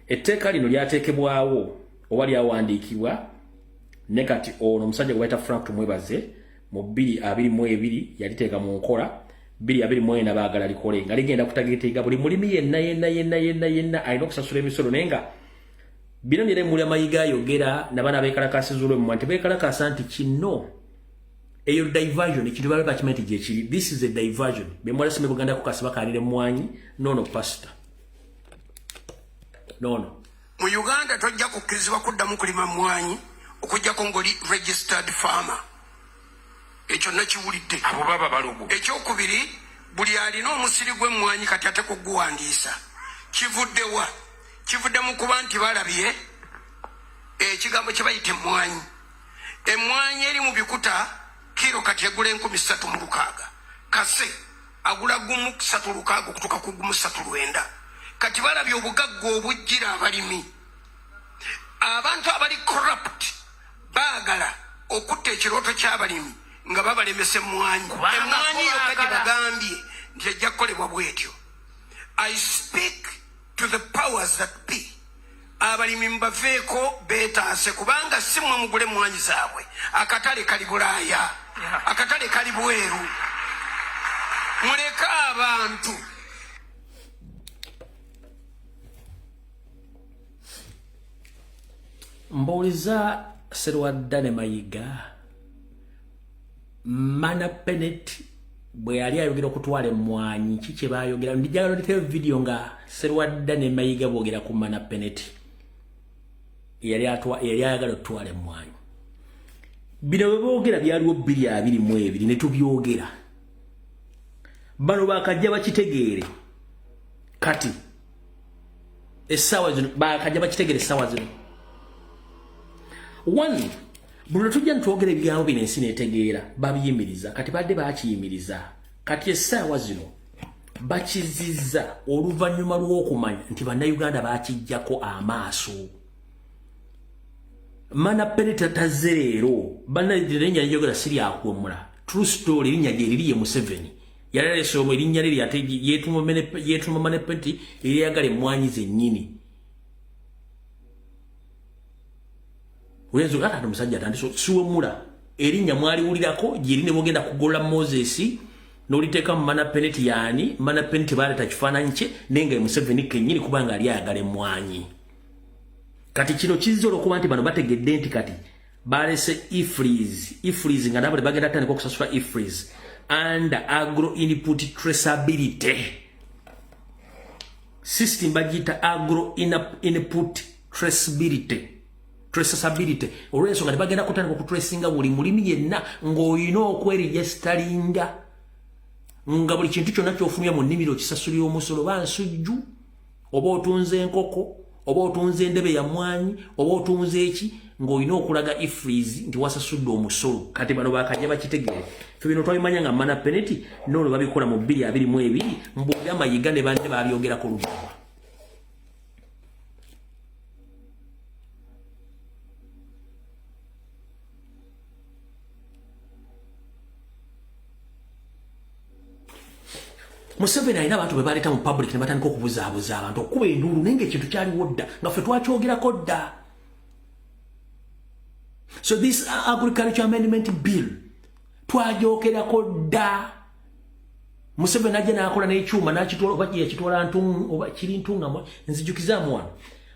etteeka lino lyateekebwawo oba lyawandiikibwa ne kati ono omusajja gwe bayita Frank Tumwebaze mu 2022 yaliteeka mu nkola, 2024 baagala likole nga ligenda kutageteega buli mulimi yenna yenna yenna yenna yenna alina okusasula emisolo. Naye nga bino byera muli amayiga ayogera n'abaana beekalakaasiza olw'emmwa nti beekalakaasa nti kino eyo diversion, ekintu babe bakimanyi nti gyekiri. This is a diversion. Bemwalasime Buganda kukasi bakaanira emmwanyi noono pastor noono. Mu Uganda tojja kukkirizibwa kuddamu kulima mmwanyi okuggyako ng'oli registered farmer. Ekyo nakiwulidde. Abo baba balogo. Ekyokubiri, Buli alina omusiri gw'emmwanyi kati ate kuguwandiisa. Kivudde wa? Kivudde mu kuba nti balabye ekigambo kye bayita emmwanyi. Emmwanyi eri mu bikuta kiro kati egula 3600. Kase agula 1360 okutuuka ku 1390. Kati balabye obugagga obujjira abalimi. Abantu abali corrupt baagala okutta ekirooto ky'abalimi nga babalemesa emmwanyi. Kubanga Emmwanyi yokka gye baagala. Bagambye nti ejja kukolebwa bwetyo. I speak to the powers that be. Abalimi mubaveeko beetaase, kubanga si mmwe mugule emmwanyi zaabwe. Akatale kali Bulaaya, akatale kali bweru. Muleke abantu. Mbuuliza Serwadda ne Mayiga, Mana Penet bwe yali ayogera okutwala emmwanyi, ki kye baayogera? Ndijagala oleteyo vidiyo nga Serwadda ne Mayiga boogera ku Mana Penet eyali ayagala okutwala emmwanyi. Bino bwe boogera byaliwo 2022 ne tubyogera. Bano bakajja bakitegeere kati essaawa zino, bakajja bakitegeere essaawa zino. One, buli lwe tujja nitwogera ebigambo bino ensi netegeera, babiyimiriza. Kati badde bakiyimiriza, kati essaawa zino bakizizza oluvannyuma lw'okumanya nti Bannayuganda bakijjako amaaso. Mana Peneta tazze leero bannerinnya lyogera si lyakuwemula. True story, erinnya gye liri ye Museveni yali aleese erinnya lye ate yeetuma Mana Peneti, eryeyagala emmwanyi zennyini. Oyinza ate omusajja atandise siwemula. Erinnya mwaliwulirako gyeri ne bwogenda kugolola Moses n'oliteeka mu Mana Peneti. Yaani Mana Peneti baleeta kifaananyi kye naye nga ye Museveni kennyini, kubanga ali ayagala emmwanyi. Kati kino kizza olwokuba nti bano bategedde nti kati balese EFRIS. EFRIS nga nabo bagenda tandika okusasula EFRIS under agro input traceability system, bagiyita agro input traceability, olw'ensonga tebagenda kutandika okutracinga buli mulimi yenna ng'olina okweregisteringa, nga buli kintu kyonna ky'ofulumya mu nnimiro okisasulira omusolo, oba nsujju, oba otunze enkoko, oba otunze endebe ya mwanyi, oba otunze eki, ng'olina okulaga EFRIS nti wasasudde omusolo. Kati bano bakajja bakitegeere. Fe bino twabimanya nga Mana Peneti noolwo babikola mu 2022. Mbuulira, Mayiga ne banne babyogerako luddawa? Museveni alina abantu be baleeta mu public ne batandika okubuzaabuza abantu, okukuba enduulu, naye ngaekintu kyaliwo dda, nga ffe twakyogerako dda. So this Agriculture Amendment Bill twagyogerako dda. Museveni ajja n'akola n'ekyuma n'akitwala, oba yakitwala oba kiri Ntungamo, nzijukizaamu wano.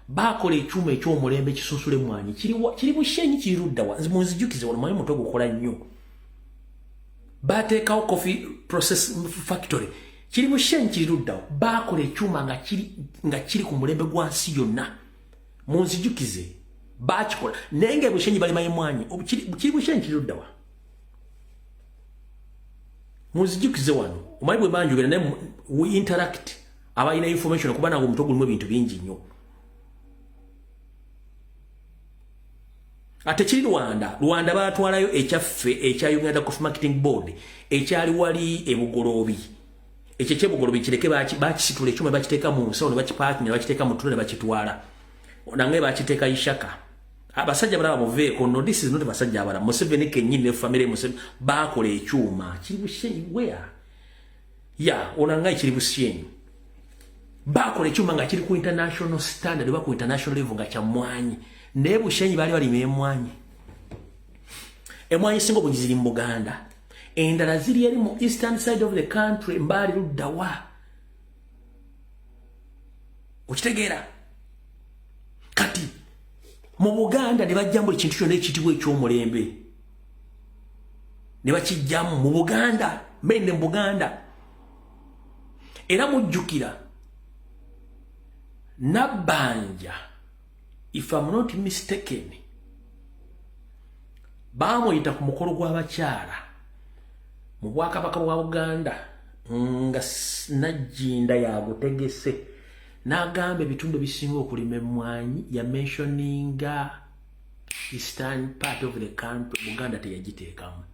Bakola ekyuma eky'omulembe kisunsula emmwanyi, kiri Bushenyi, kiri luddawa? Munzijukize wano, manyi omutwe gukola nnyo. Bateekawo coffee process factory, kiri Bushenyi, kiri luddawo? Bakola ekyuma nga kiri ku mulembe gwa nsi yonna. Munzijukize, bakikola naye nga Bushenyi balima emmwanyi. Kiri Bushenyi, kiri luddawa? Munzijukize wano. Omanyi bwe banjogera naye we interact, abalina information, kuba nange omutwe gulimu ebintu bingi nnyo. Ate kiri Rwanda. Rwanda batwalayo ekyaffe ekya Uganda Coffee Marketing Board ekyali wali ebugoloobi. Ekyo ekyebugoloobi kireke, bakisitula ekyuma, bakiteeka mu nsawo ne bakipaakinga ne bakiteeka mu ttule ne bakitwala. Nange bakiteeka Ishaka. Abasajja balaba muveeko. No, this is not basajja abalala. Museveni kennyini ne family Museveni bakola ekyuma kiri Bushenyi. Where ya onanga kiri Bushenyi, bakola ekyuma nga kiri ku international standard oba ku international level, nga kya mmwanyi. Naye Bushenyi baali balima emwanyi. Emwanyi singa obungi ziri mu Buganda, endala ziri eri mu eastern side of the country. Mbaali luddawa? Okitegeera? Kati mu Buganda ne bajjamu buli kintu kyonna ekiyitibwa ekyomulembe, ne bakijjamu mu Buganda, mende mu Buganda. Era mujjukira Nabbanja, if I'm not mistaken, baamuyita ku mukolo gw'abakyala mu Bwakabaka bwa Buganda. Nga Nagginda yagutegese n'agamba ebitundu ebisinga okulima emmwanyi, ya mentioninga eastern part of the country, Buganda teyagiteekamu,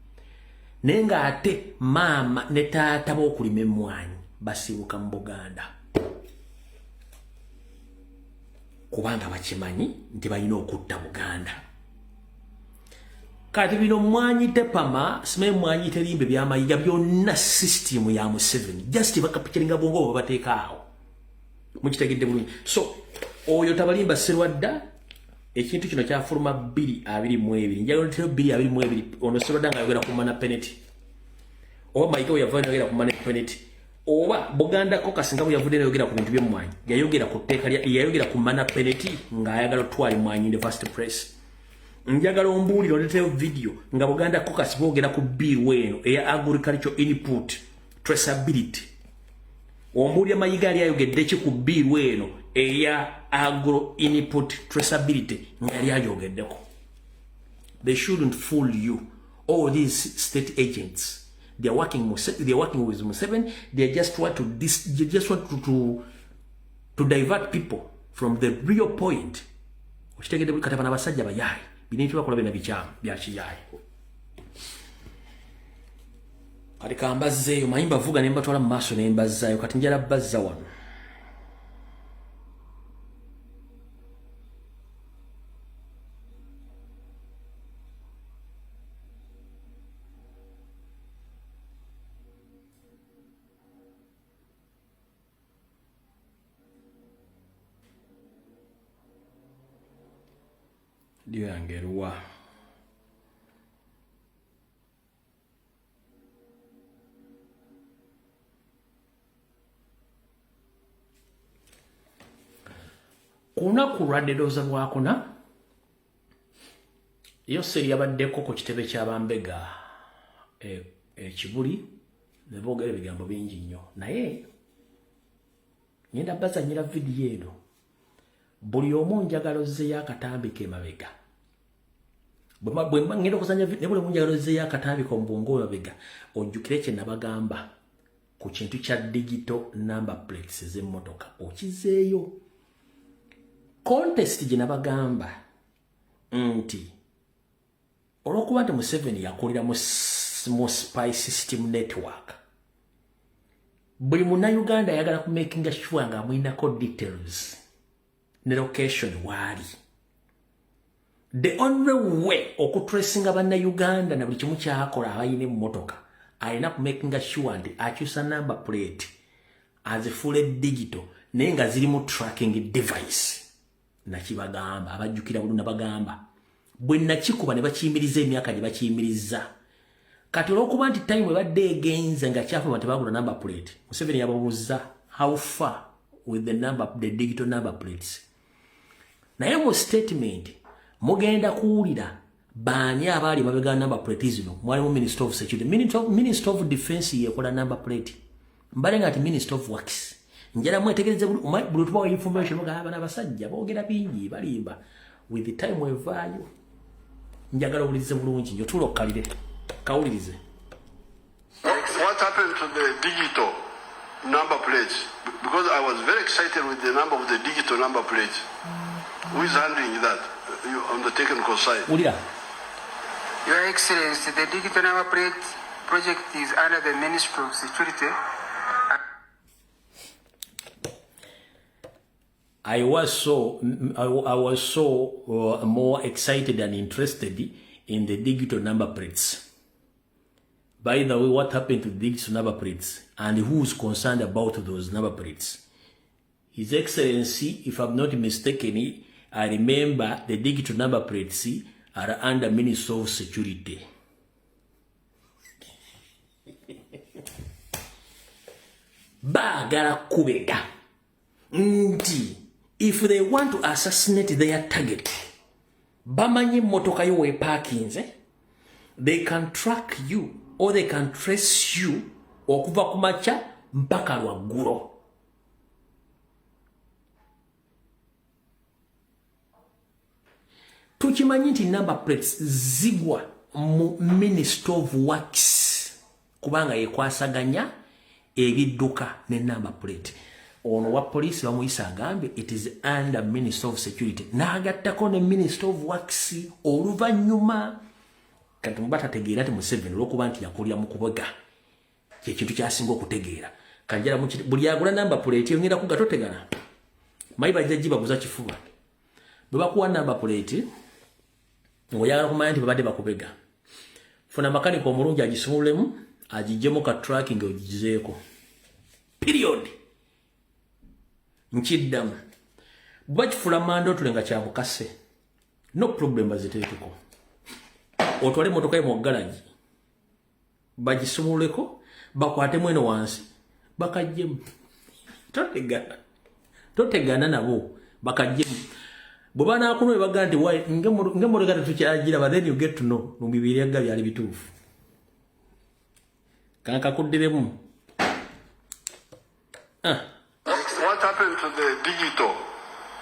naye ng'ate maama ne taata b'okulima emmwanyi basibuka mu Buganda, kubanga bakimanyi nti balina okutta Buganda. Kati bino mwanyi tepama, simanyi mwanyi terimbe byamayiga byonna system ya Museveni, just bakapikiringa bwongo babateeka awo. Mukitegedde bulungi. So oyo tabalimba Serwadda, ekintu kino kyafuluma 2022. Njagala ntero 2022 ono Serwadda nga ayogera ku Mana Penalty, oba Mayiga we yava ayogera ku Mana Penalty, oba Buganda Caucus nga bwe yavudde nayogera ku bintu by'emmwanyi, yayogera ku tteeka lya, yayogera ku Mana Penalty ng'ayagala otwala emmwanyi in the first place. Njagala ombuulire oleteyo video nga Buganda Caucus boogera ku bill eno eya agricultural input traceability. Ombuulire Mayiga yali ayogedde ki ku bill eno eya agro input traceability nga yali ayogeddeko. They shouldn't fool you. All these state agents, they are working with Museveni. They just want to dis, they just want to divert people from the real point. Okitegedde buli kati bano abasajja bayaayi bino ebintu bakola byonna bikyamu bya kiyaayi. Kati kambazzeeyo, manyi mbavuga ne mbatwala mu maaso ne mbazzaayo, kati njala bazza wano. Dio yange eruwa? Ku lunaku lwadde ndowooza lwakuna, Yoseri yabaddeko ku kitebe ky'abambega e Kibuli ne boogera ebigambo bingi nnyo, naye ngenda bazanyira vidiyo eno. Buli omu njagala ozzeeyo akatambi ke mabega. Bwe ngenda okuzanya, ne buli omu njagala ozzeeyo akatambi ko mu bwongo mabega, ojjukire kye nabagamba ku kintu kya digital number plates ez'emmotoka. Okizeeyo contest gye nabagamba nti olw'okuba nti Museveni yakulira mu spy system network, buli munnayuganda ayagala ku makinga sure nga amwinako details ne location waali. The only way okutracinga bannayuganda na buli kimu kyakola abalina emmotoka, alina ku makinga sure nti akyusa number plate azifuule digital naye nga zirimu tracking device. Nakibagamba, abajjukira bulu, nabagamba bwe nakikuba ne bakiyimiriza emyaka gye bakiyimiriza. Kati olw'okuba nti time ebadde egenze nga kyafuluma tebagula number plate, Museveni yababuuza, "How far with the digital number plates?" Naye mu statement mugenda kuwulira baani abaali mabega number plate zino. Mwalimu Minister of Security, Minister of Defense yekola number plate, mbale nga ati Minister of Works. Njala mwetegereze buli tubawa information, mugamba abana abasajja boogera bingi, balimba. With the time evaayo. Njagala owulirize bulungi nyo, tuula okkalire kawulirize. What happened to the digital number plates? Because I was very excited with the number of the digital number plates. Who is handling that? You, on the technical side? Wulira. Your Excellency, the digital number plate project is under the Ministry of Security. I was so more excited and interested in the digital number plates. By the way, what happened to the digital number plates and who's concerned about those number plates? His Excellency, if I'm not mistaken, I remember the digital number plates are under Ministry of Security. Baagala kubega nti if they want to assassinate their target, bamanyi emmotoka yo weeparkinze, they can track you or they can trace you okuva ku makya mpaka lwaggulo. Tukimanyi nti number plates zigwa mu Minister of Works kubanga yekwasaganya Ebidduka ne number plate. Ono wa police bamuyisa agambye it is under Minister of Security. N'agattako ne Minister of Works oluvannyuma. Kati muba tategeera nti Museveni olw'okuba nti yakulira mu kubega kyekintu kyasinga okutegeera. Kanjala buli agula number plate yongera kugatotegana. Mayi bajja gibaguza kifuba. Bwe bakuwa number plate ng'oyagala kumanya nti babadde bakubega. Funa makanika omulungi agisumululemu agiggyemu ka tracking ogigizeeko. Period. Nkiddamu. Bwe bakifula mandatory nga kya bukase. No problem baziteekeko. Otwale emmotoka yo mu garage. Bagisumululeko, bakwatemu eno wansi, bakaggyemu. Totegana. Totegana nabo, bakaggyemu. Bwe banaakunoonya bagamba nti why ng'emmotoka tetukyagiraba, then you get to know mu bibiri aga byali bituufu. Kankakuddiremu. What happened to the digital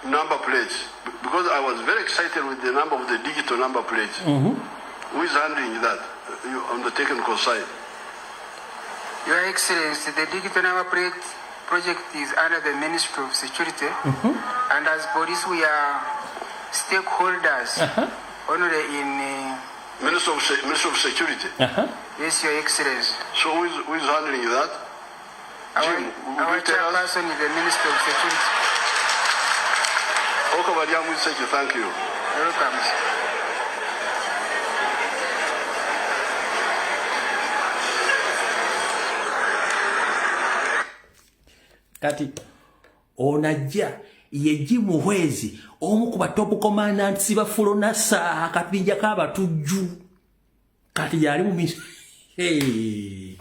number plates? Because I was very excited with the number of the digital number plates. Who is handling that you, on the technical side? Your Excellency, the digital number plate project is under the Ministry of Security, and as police we are stakeholders only in... Minister of Security? Yes, Your Excellency. So who is handling that? Our, our chairperson is the Minister of Security. Okay, thank you. You're welcome. Kati onajja ye Muhwezi omu ku ba top commandants ba Furonasa akabinja k'abatujju kati yali mu hey.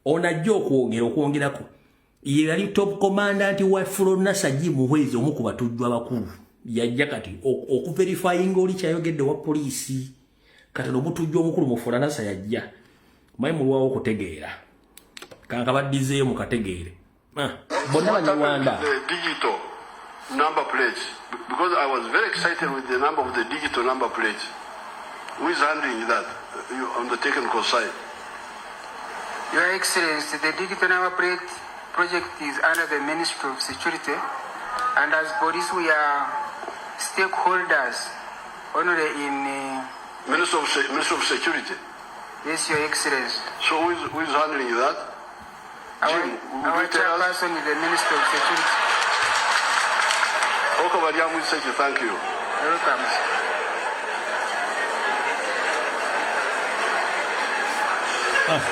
Onajja okwongera okwongerako ye yali top commandant wa Furonasa Muhwezi omu ku batujju abakulu yajja kati okuverifyinga oli kyayogedde wa poliisi kati n'omutujju omukulu mu Furonasa yajja mayi mulwawo okutegeera kankabaddizeeyo mukategeere. The digital number plates, because I was very excited with the number of the digital number plates. Who is handling that you, on the technical side? Your Excellency, the digital number plate project is under the Ministry of Security, and as police we are stakeholders only in... Minister of Security? Yes, Your Excellency. So who is handling that? Our chairperson is the Minister of Security. Okay, thank you. You're welcome.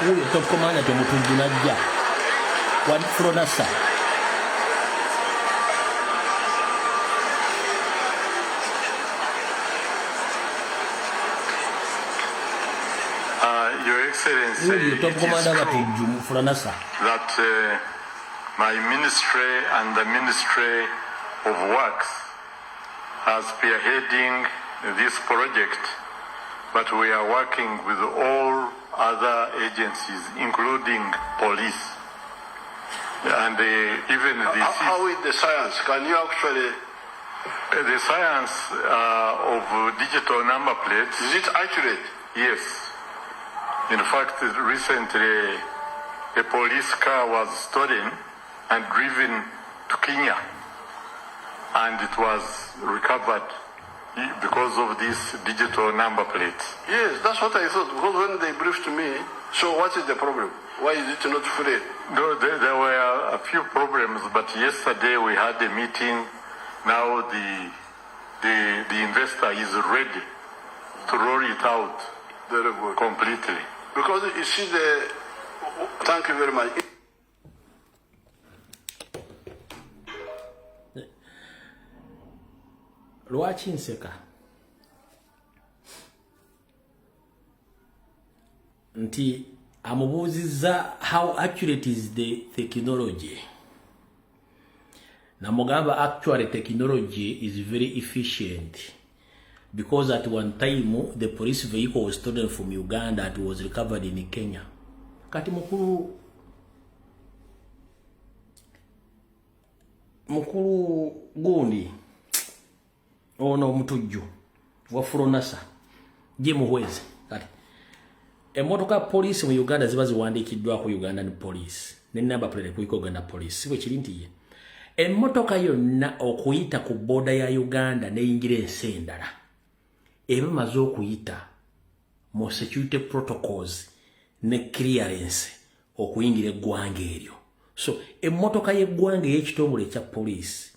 Huyo top commander omutujju najja wa Furonasa. Your Excellency, it is true that my ministry and the Ministry of Works are spearheading this project, but we are working with all other agencies, including police. And even the... How is the science? Can you actually... The science of digital number plates... Is it accurate? Yes. In fact, recently a police car was stolen and driven to Kenya, and it was recovered because of this digital number plate. Yes, that's what I thought, because when they briefed me, so what is the problem? Why is it not free? No, there were a few problems, but yesterday we had a meeting. Now the investor is ready to roll it out. Very good. Completely. Because you see the... Thank you very much. Lwaki nseka nti amubuuzizza how accurate is the technology. Namugamba actually technology is very efficient, because at one time the police vehicle was stolen from Uganda and was recovered in Kenya. Kati mukulu gundi ono omutujju wa Furonasa Muhwezi. Kati emmotoka police mu Uganda ziba ziwandiikiddwako Ugandan police. Ne number plate kuliko Uganda Police. Si bwe kiri nti ye. Emmotoka yonna okuyita ku booda ya Uganda n'eyingira ensi endala eba emaze okuyita mu security protocols ne clearance okuyingira eggwanga eryo. So emmotoka y'eggwanga ey'ekitongole ekya poliisi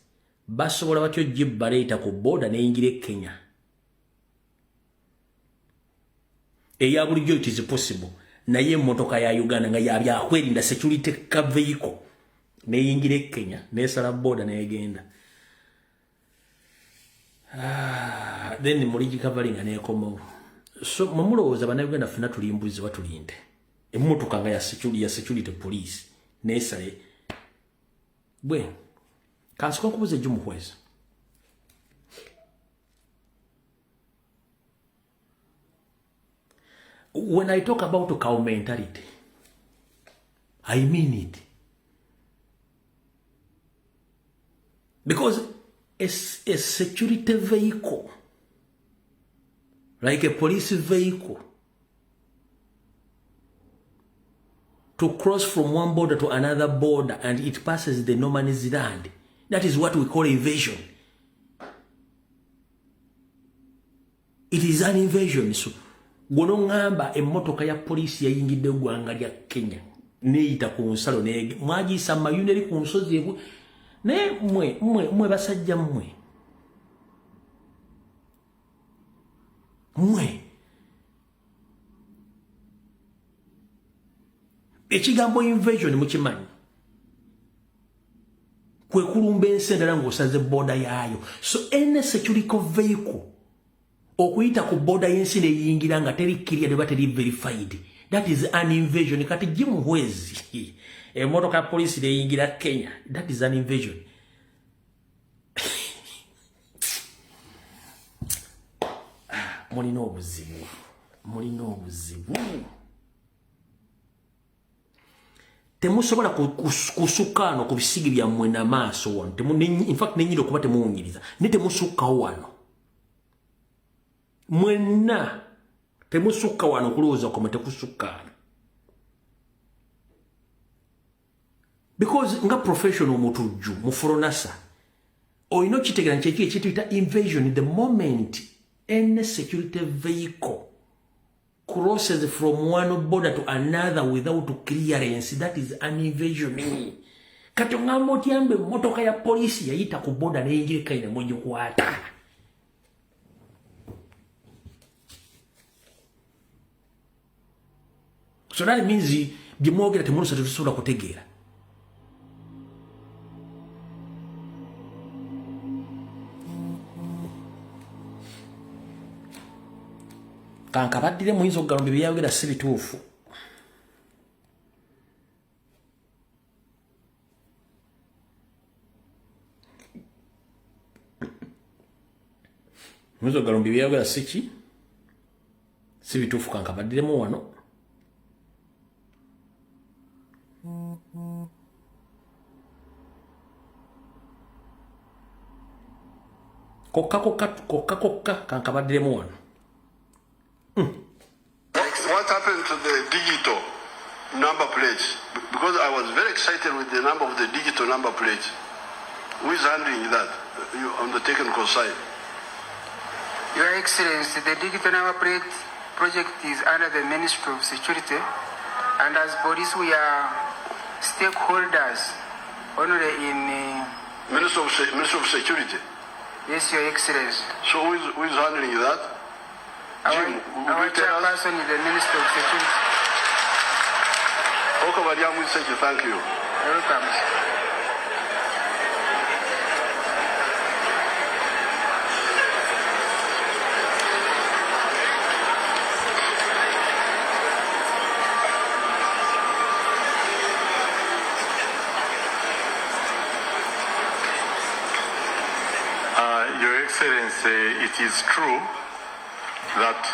basobola batyo gibaleeta ku booda n'eyingira e Kenya eya bulijjo? It is possible, naye emmotoka ya Uganda nga yabyakwerinda, security ka vehicle, neyingira e Kenya, nesala boda negenda, then muligi covering nekomawo. So mumulowooza bannayuganda ffena tuli mbuzi batulinde? Emmotoka nga ya security police nesale bwe kansooka nkubuza ejjo Muhwezi. When I talk about cow mentality, I mean it. Because a security vehicle, like a police vehicle, to cross from one border to another border and it passes the no man's land, that is what we call invasion. It is an invasion. So, gwonoŋŋamba emmotoka ya poliisi yayingidde eggwanga lya Kenya neeyita ku nsalo, mwagiyisa mayuni eri ku nsozi ebwe, naye mmwe mmwe mmwe basajja mmwe mmwe ekigambo invasion mukimanyi? Kwe kulumba ensi endala ng'osaze booda yaayo. So any security vehicle okuyita ku booda y'ensi neyingira nga teri clear neba teri verified, that is an invasion. Kati Jimuhwezi, emmotoka ya poliisi neyingira Kenya, that is an invasion. Mulina obuzibu, mulina obuzibu. Temusobola kusukka wano ku bisigi byammwe namaaso wano. Infact nenyini okuba temuwunyiriza, naye temusukkawo wano mwenna, temusukka wano. Okulowooza kwamwe tekusukka wano, because nga professional mutujju mufuronasa olina okitegeera nti ekyo ekituyita invasion, the moment any security vehicle crosses from one border to another without clearance, that is an invasion. Kati oŋŋamba otyamba emmotoka ya poliisi yayita ku border neyingira ekaine mugikwata? So that means byemwogera temulusa, tetusobola kutegeera. Kankabaddire muyinza okugalumba byeyayogera si bituufu. Muyinza okugalumba byeyayogera si ki, si bituufu. Kankabaddiremu wano. Kokka kokka kokka kokka, kankabaddiremu wano. What happened to the digital number plates? Because I was very excited with the number of the digital number plates. Who is handling that? You, on the technical side? Your Excellency, the digital number plate project is under the Ministry of Security, and as police, we are stakeholders only in. Minister of Security. Yes, Your Excellency. So who is handling that? Our, Jim, would our you tell us? chairperson is the Minister of Security. Okay, Baryamuiseki, thank you. You're welcome. Your Excellency, it is true that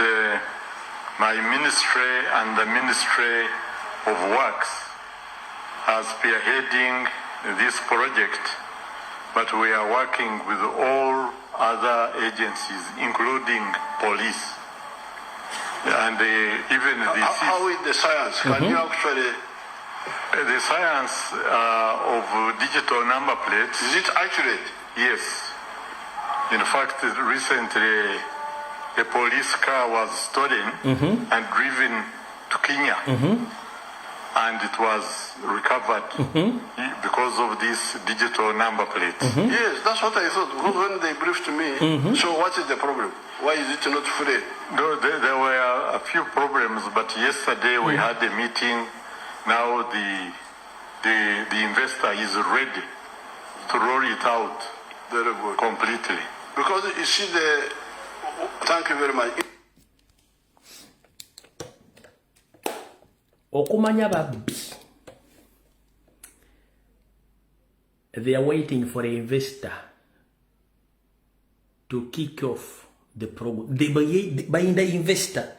my ministry and the Ministry of Works are spearheading this project, but we are working with all other agencies, including police. And even the How is the science? Can you actually The science of digital number plates. Is it accurate? Yes. In fact, recently a police car was stolen and driven to Kenya. And it was recovered because of this digital number plate. Yes, that's what I thought. Because when they briefed me, so what is the problem? Why is it not free? No, there were a few problems, but yesterday we had a meeting. Now the investor is ready to roll it out. Very good. Completely. Because you see thank you very much. Okumanya babbi, they are waiting for an investor to kick off the program. They bayinda investor.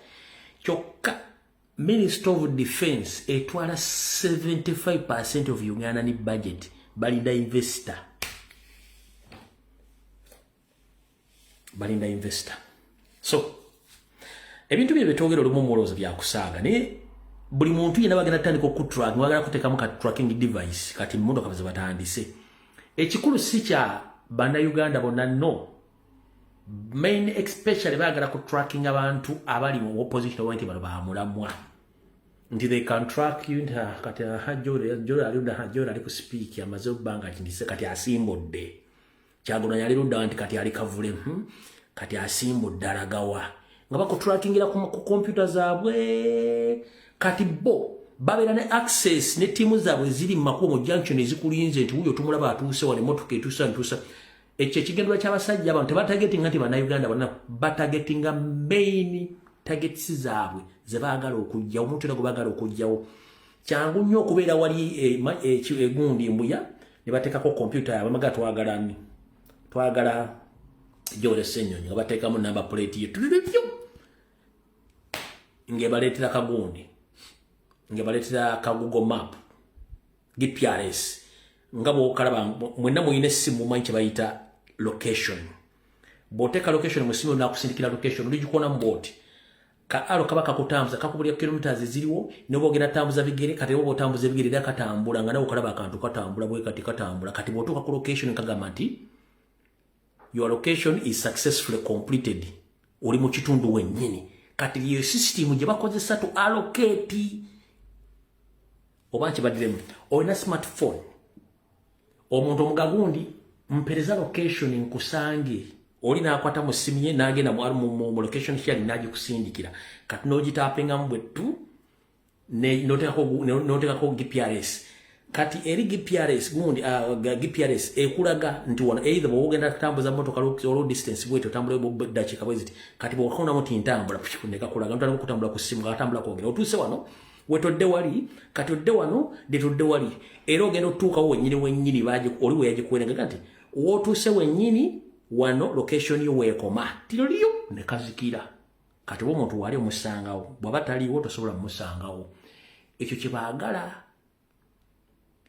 Kyokka Minister of Defense etwala 75% of Ugandan budget. Balinda investor. Balinda investor. So, ebintu bye betwogera olumu mulowooza byakusaaga naye buli muntu yenna bagenda tandika okutrack, bagala kuteekamu ka tracking device kati mmotoka baze batandise. Ekikulu si kya bannayuganda bonna, no. Main especially bagala ku tracking abantu abali mu opposition oba nti bano bamulamwa. Nti they can track you nti kati Jolo ali ku speak amaze obbanga kati kati asimbudde. Kyagulanyi ali ludda nti kati ali kavule, kati asimbudde alagawa. Nga bakutrackingira ku computer zaabwe. Kati bo babeera ne access ne ttiimu zaabwe ziri mu makubo mu junction ezikulinze nti wuuyo tumulaba atuuse wano emmotoka etuusa ntuusa. Ekyo ekigendwa ky'abasajja abantu tebatagetinga nti bannayuganda bonna, batagetinga main targets zaabwe ze baagala okuggyawo, omuntu era gwe baagala okuggyawo. Kyangu nnyo okubeera wali egundi mbuya ne bateekako kompyuta yaabwe maga twagala nni, twagala Joel Ssenyonyi nga bateekamu number plate ye ng'ebaleetera kagundi, ng'ebaleetera ka Google Map GPRS nga bw'okalaba mwenna muyina essimu mumanyi kye bayita location. Bw'oteeka location mu ssimu n'akusindikira location oligikoona bw'oti ka alo kaba kakutambuza kakubulya kilometers eziriwo ne bw'ogenda tambuza bigere kati oba otambuza ebigere era katambula nga nawe okalaba akantu katambula bwe kati katambula kati bw'otuuka ku location kagamba nti your location is successfully completed, oli mu kitundu wennyini. Kati eyo system gye bakozesa to allocate oba nkibaddiremu. Olina smartphone, omuntu omugagundi mpereza location nkusange, oli n'akwata mu ssimu ye n'agenda mu location sharing n'agikusindikira kati n'ogitapingamu bwe tu n'oteekako GPRS. Kati eri GPRS gundi GPRS ekulaga nti wano either bw'oba ogenda kutambuza mmotoka olwo distance bw'etyo otambula ddakiika bwe ziti, kati bw'okonamu nti ntambula ne kakulaga ntandika okutambula ku ssimu nga katambula kwongera otuuse wano wetodde wali kati odde wano detodde wali era ogenda otuukawo wennyini wennyini oli we yagikuwerenga nti w'otuuse wennyini wano location yo weekoma tiroliyo ne kazikira. Kati oba omuntu wali omusangawo, bw'aba taliiwo tosobola mumusangawo. Ekyo kye baagala.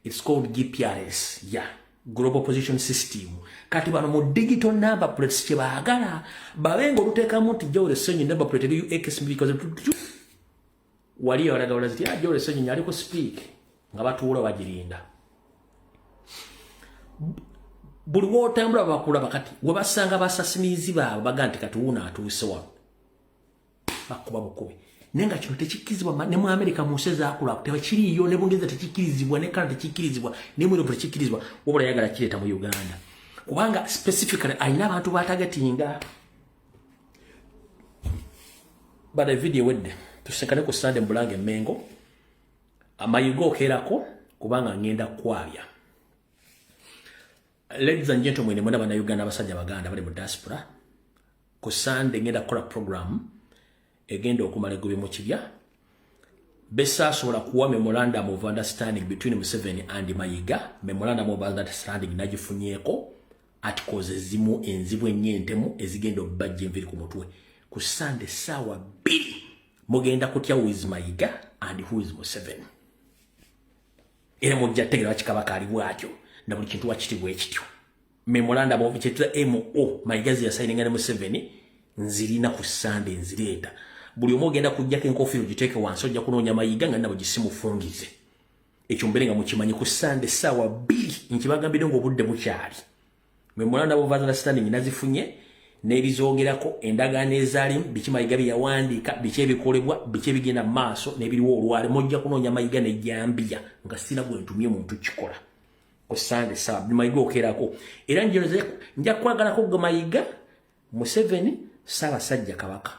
It's called GPRS, yeah, Global Position System. Kati bano mu digital number plates kye baagala babe ng'oluteekamu nti Joel Ssenyonyi number plate eri UX because wali walaga walaga nti Joel Ssenyonyi ali ku speak nga batuula bagirinda. Buli w'otambula bakulaba kati we basanga basasinizi baabwe baga nti kati wuuno atuuse wano bakuba bukubi. Naye nga kino tekikkirizibwa ne mu Amerika mu nsi ezaakula tebakiriiyo, ne Bungereza tekikkirizibwa, ne Canada tekikkirizibwa, ne mu Europe tekikkirizibwa, wabula yagala kireeta mu Uganda kubanga specifically alina abantu b'atagatinga. Bada video wedde tusinkane ku Sunday Mbulange Mengo amayigo okeerako kubanga ngenda kwabya. Ladies and gentlemen, mwena bannayuganda abasajja baganda bali mu diaspora, ku Sunday ngenda kukola program egenda okumala egobye mu kibya. Besaasobola kuwa memorandum of understanding between Museveni and Mayiga. Memorandum of understanding nagifunyeeko articles ezimu enzibu ennyo entemu ezigenda okubajja enviiri ku mutwe. Ku Sunday ssaawa 2 mugenda kutya who is Mayiga and who is Museveni. Era mujja tegeera lwaki Kabaka ali bw'atyo na buli kintu wakitibwa ekityo. Memorandum of kyetuyita MO Mayiga ze yasayininga ne Museveni nzirina ku Sunday nzireeta. Buli omu ogenda kujjako enkofiira ogiteeke wansi ojja kunoonya Mayiga nga nabo gisimufungize. Ekyo mbeere nga mukimanyi, ku Sande essaawa 2, nkibagambidde ng'obudde bukyali. Mwe mulanda of understanding nazifunye n'ebizoogerako, endagaano ezaalimu, biki Mayiga bye yawandiika, biki ebikolebwa, biki ebigenda mu maaso n'ebiriwo olwale. Mujja kunoonya Mayiga n'ejjambiya nga sina gwe ntumye muntu kikola. Ku Sande essaawa Mayiga okerako, era nja kwagalako gwe Mayiga, Museveni, Ssaabasajja Kabaka.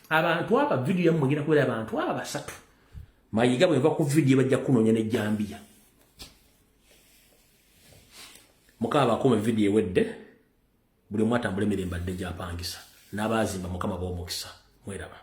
Abantu aba vidiyo yammwe egenda kubeera abantu aba basatu. Mayiga bwe nva ku vidiyo bajja kunoonya n'ejjambiya. Mukama bakuume. Vidiyo ewedde, buli omu atambule emirembe adde gy'apangisa, n'abaazimba Mukama b'omukisa. Mweraba.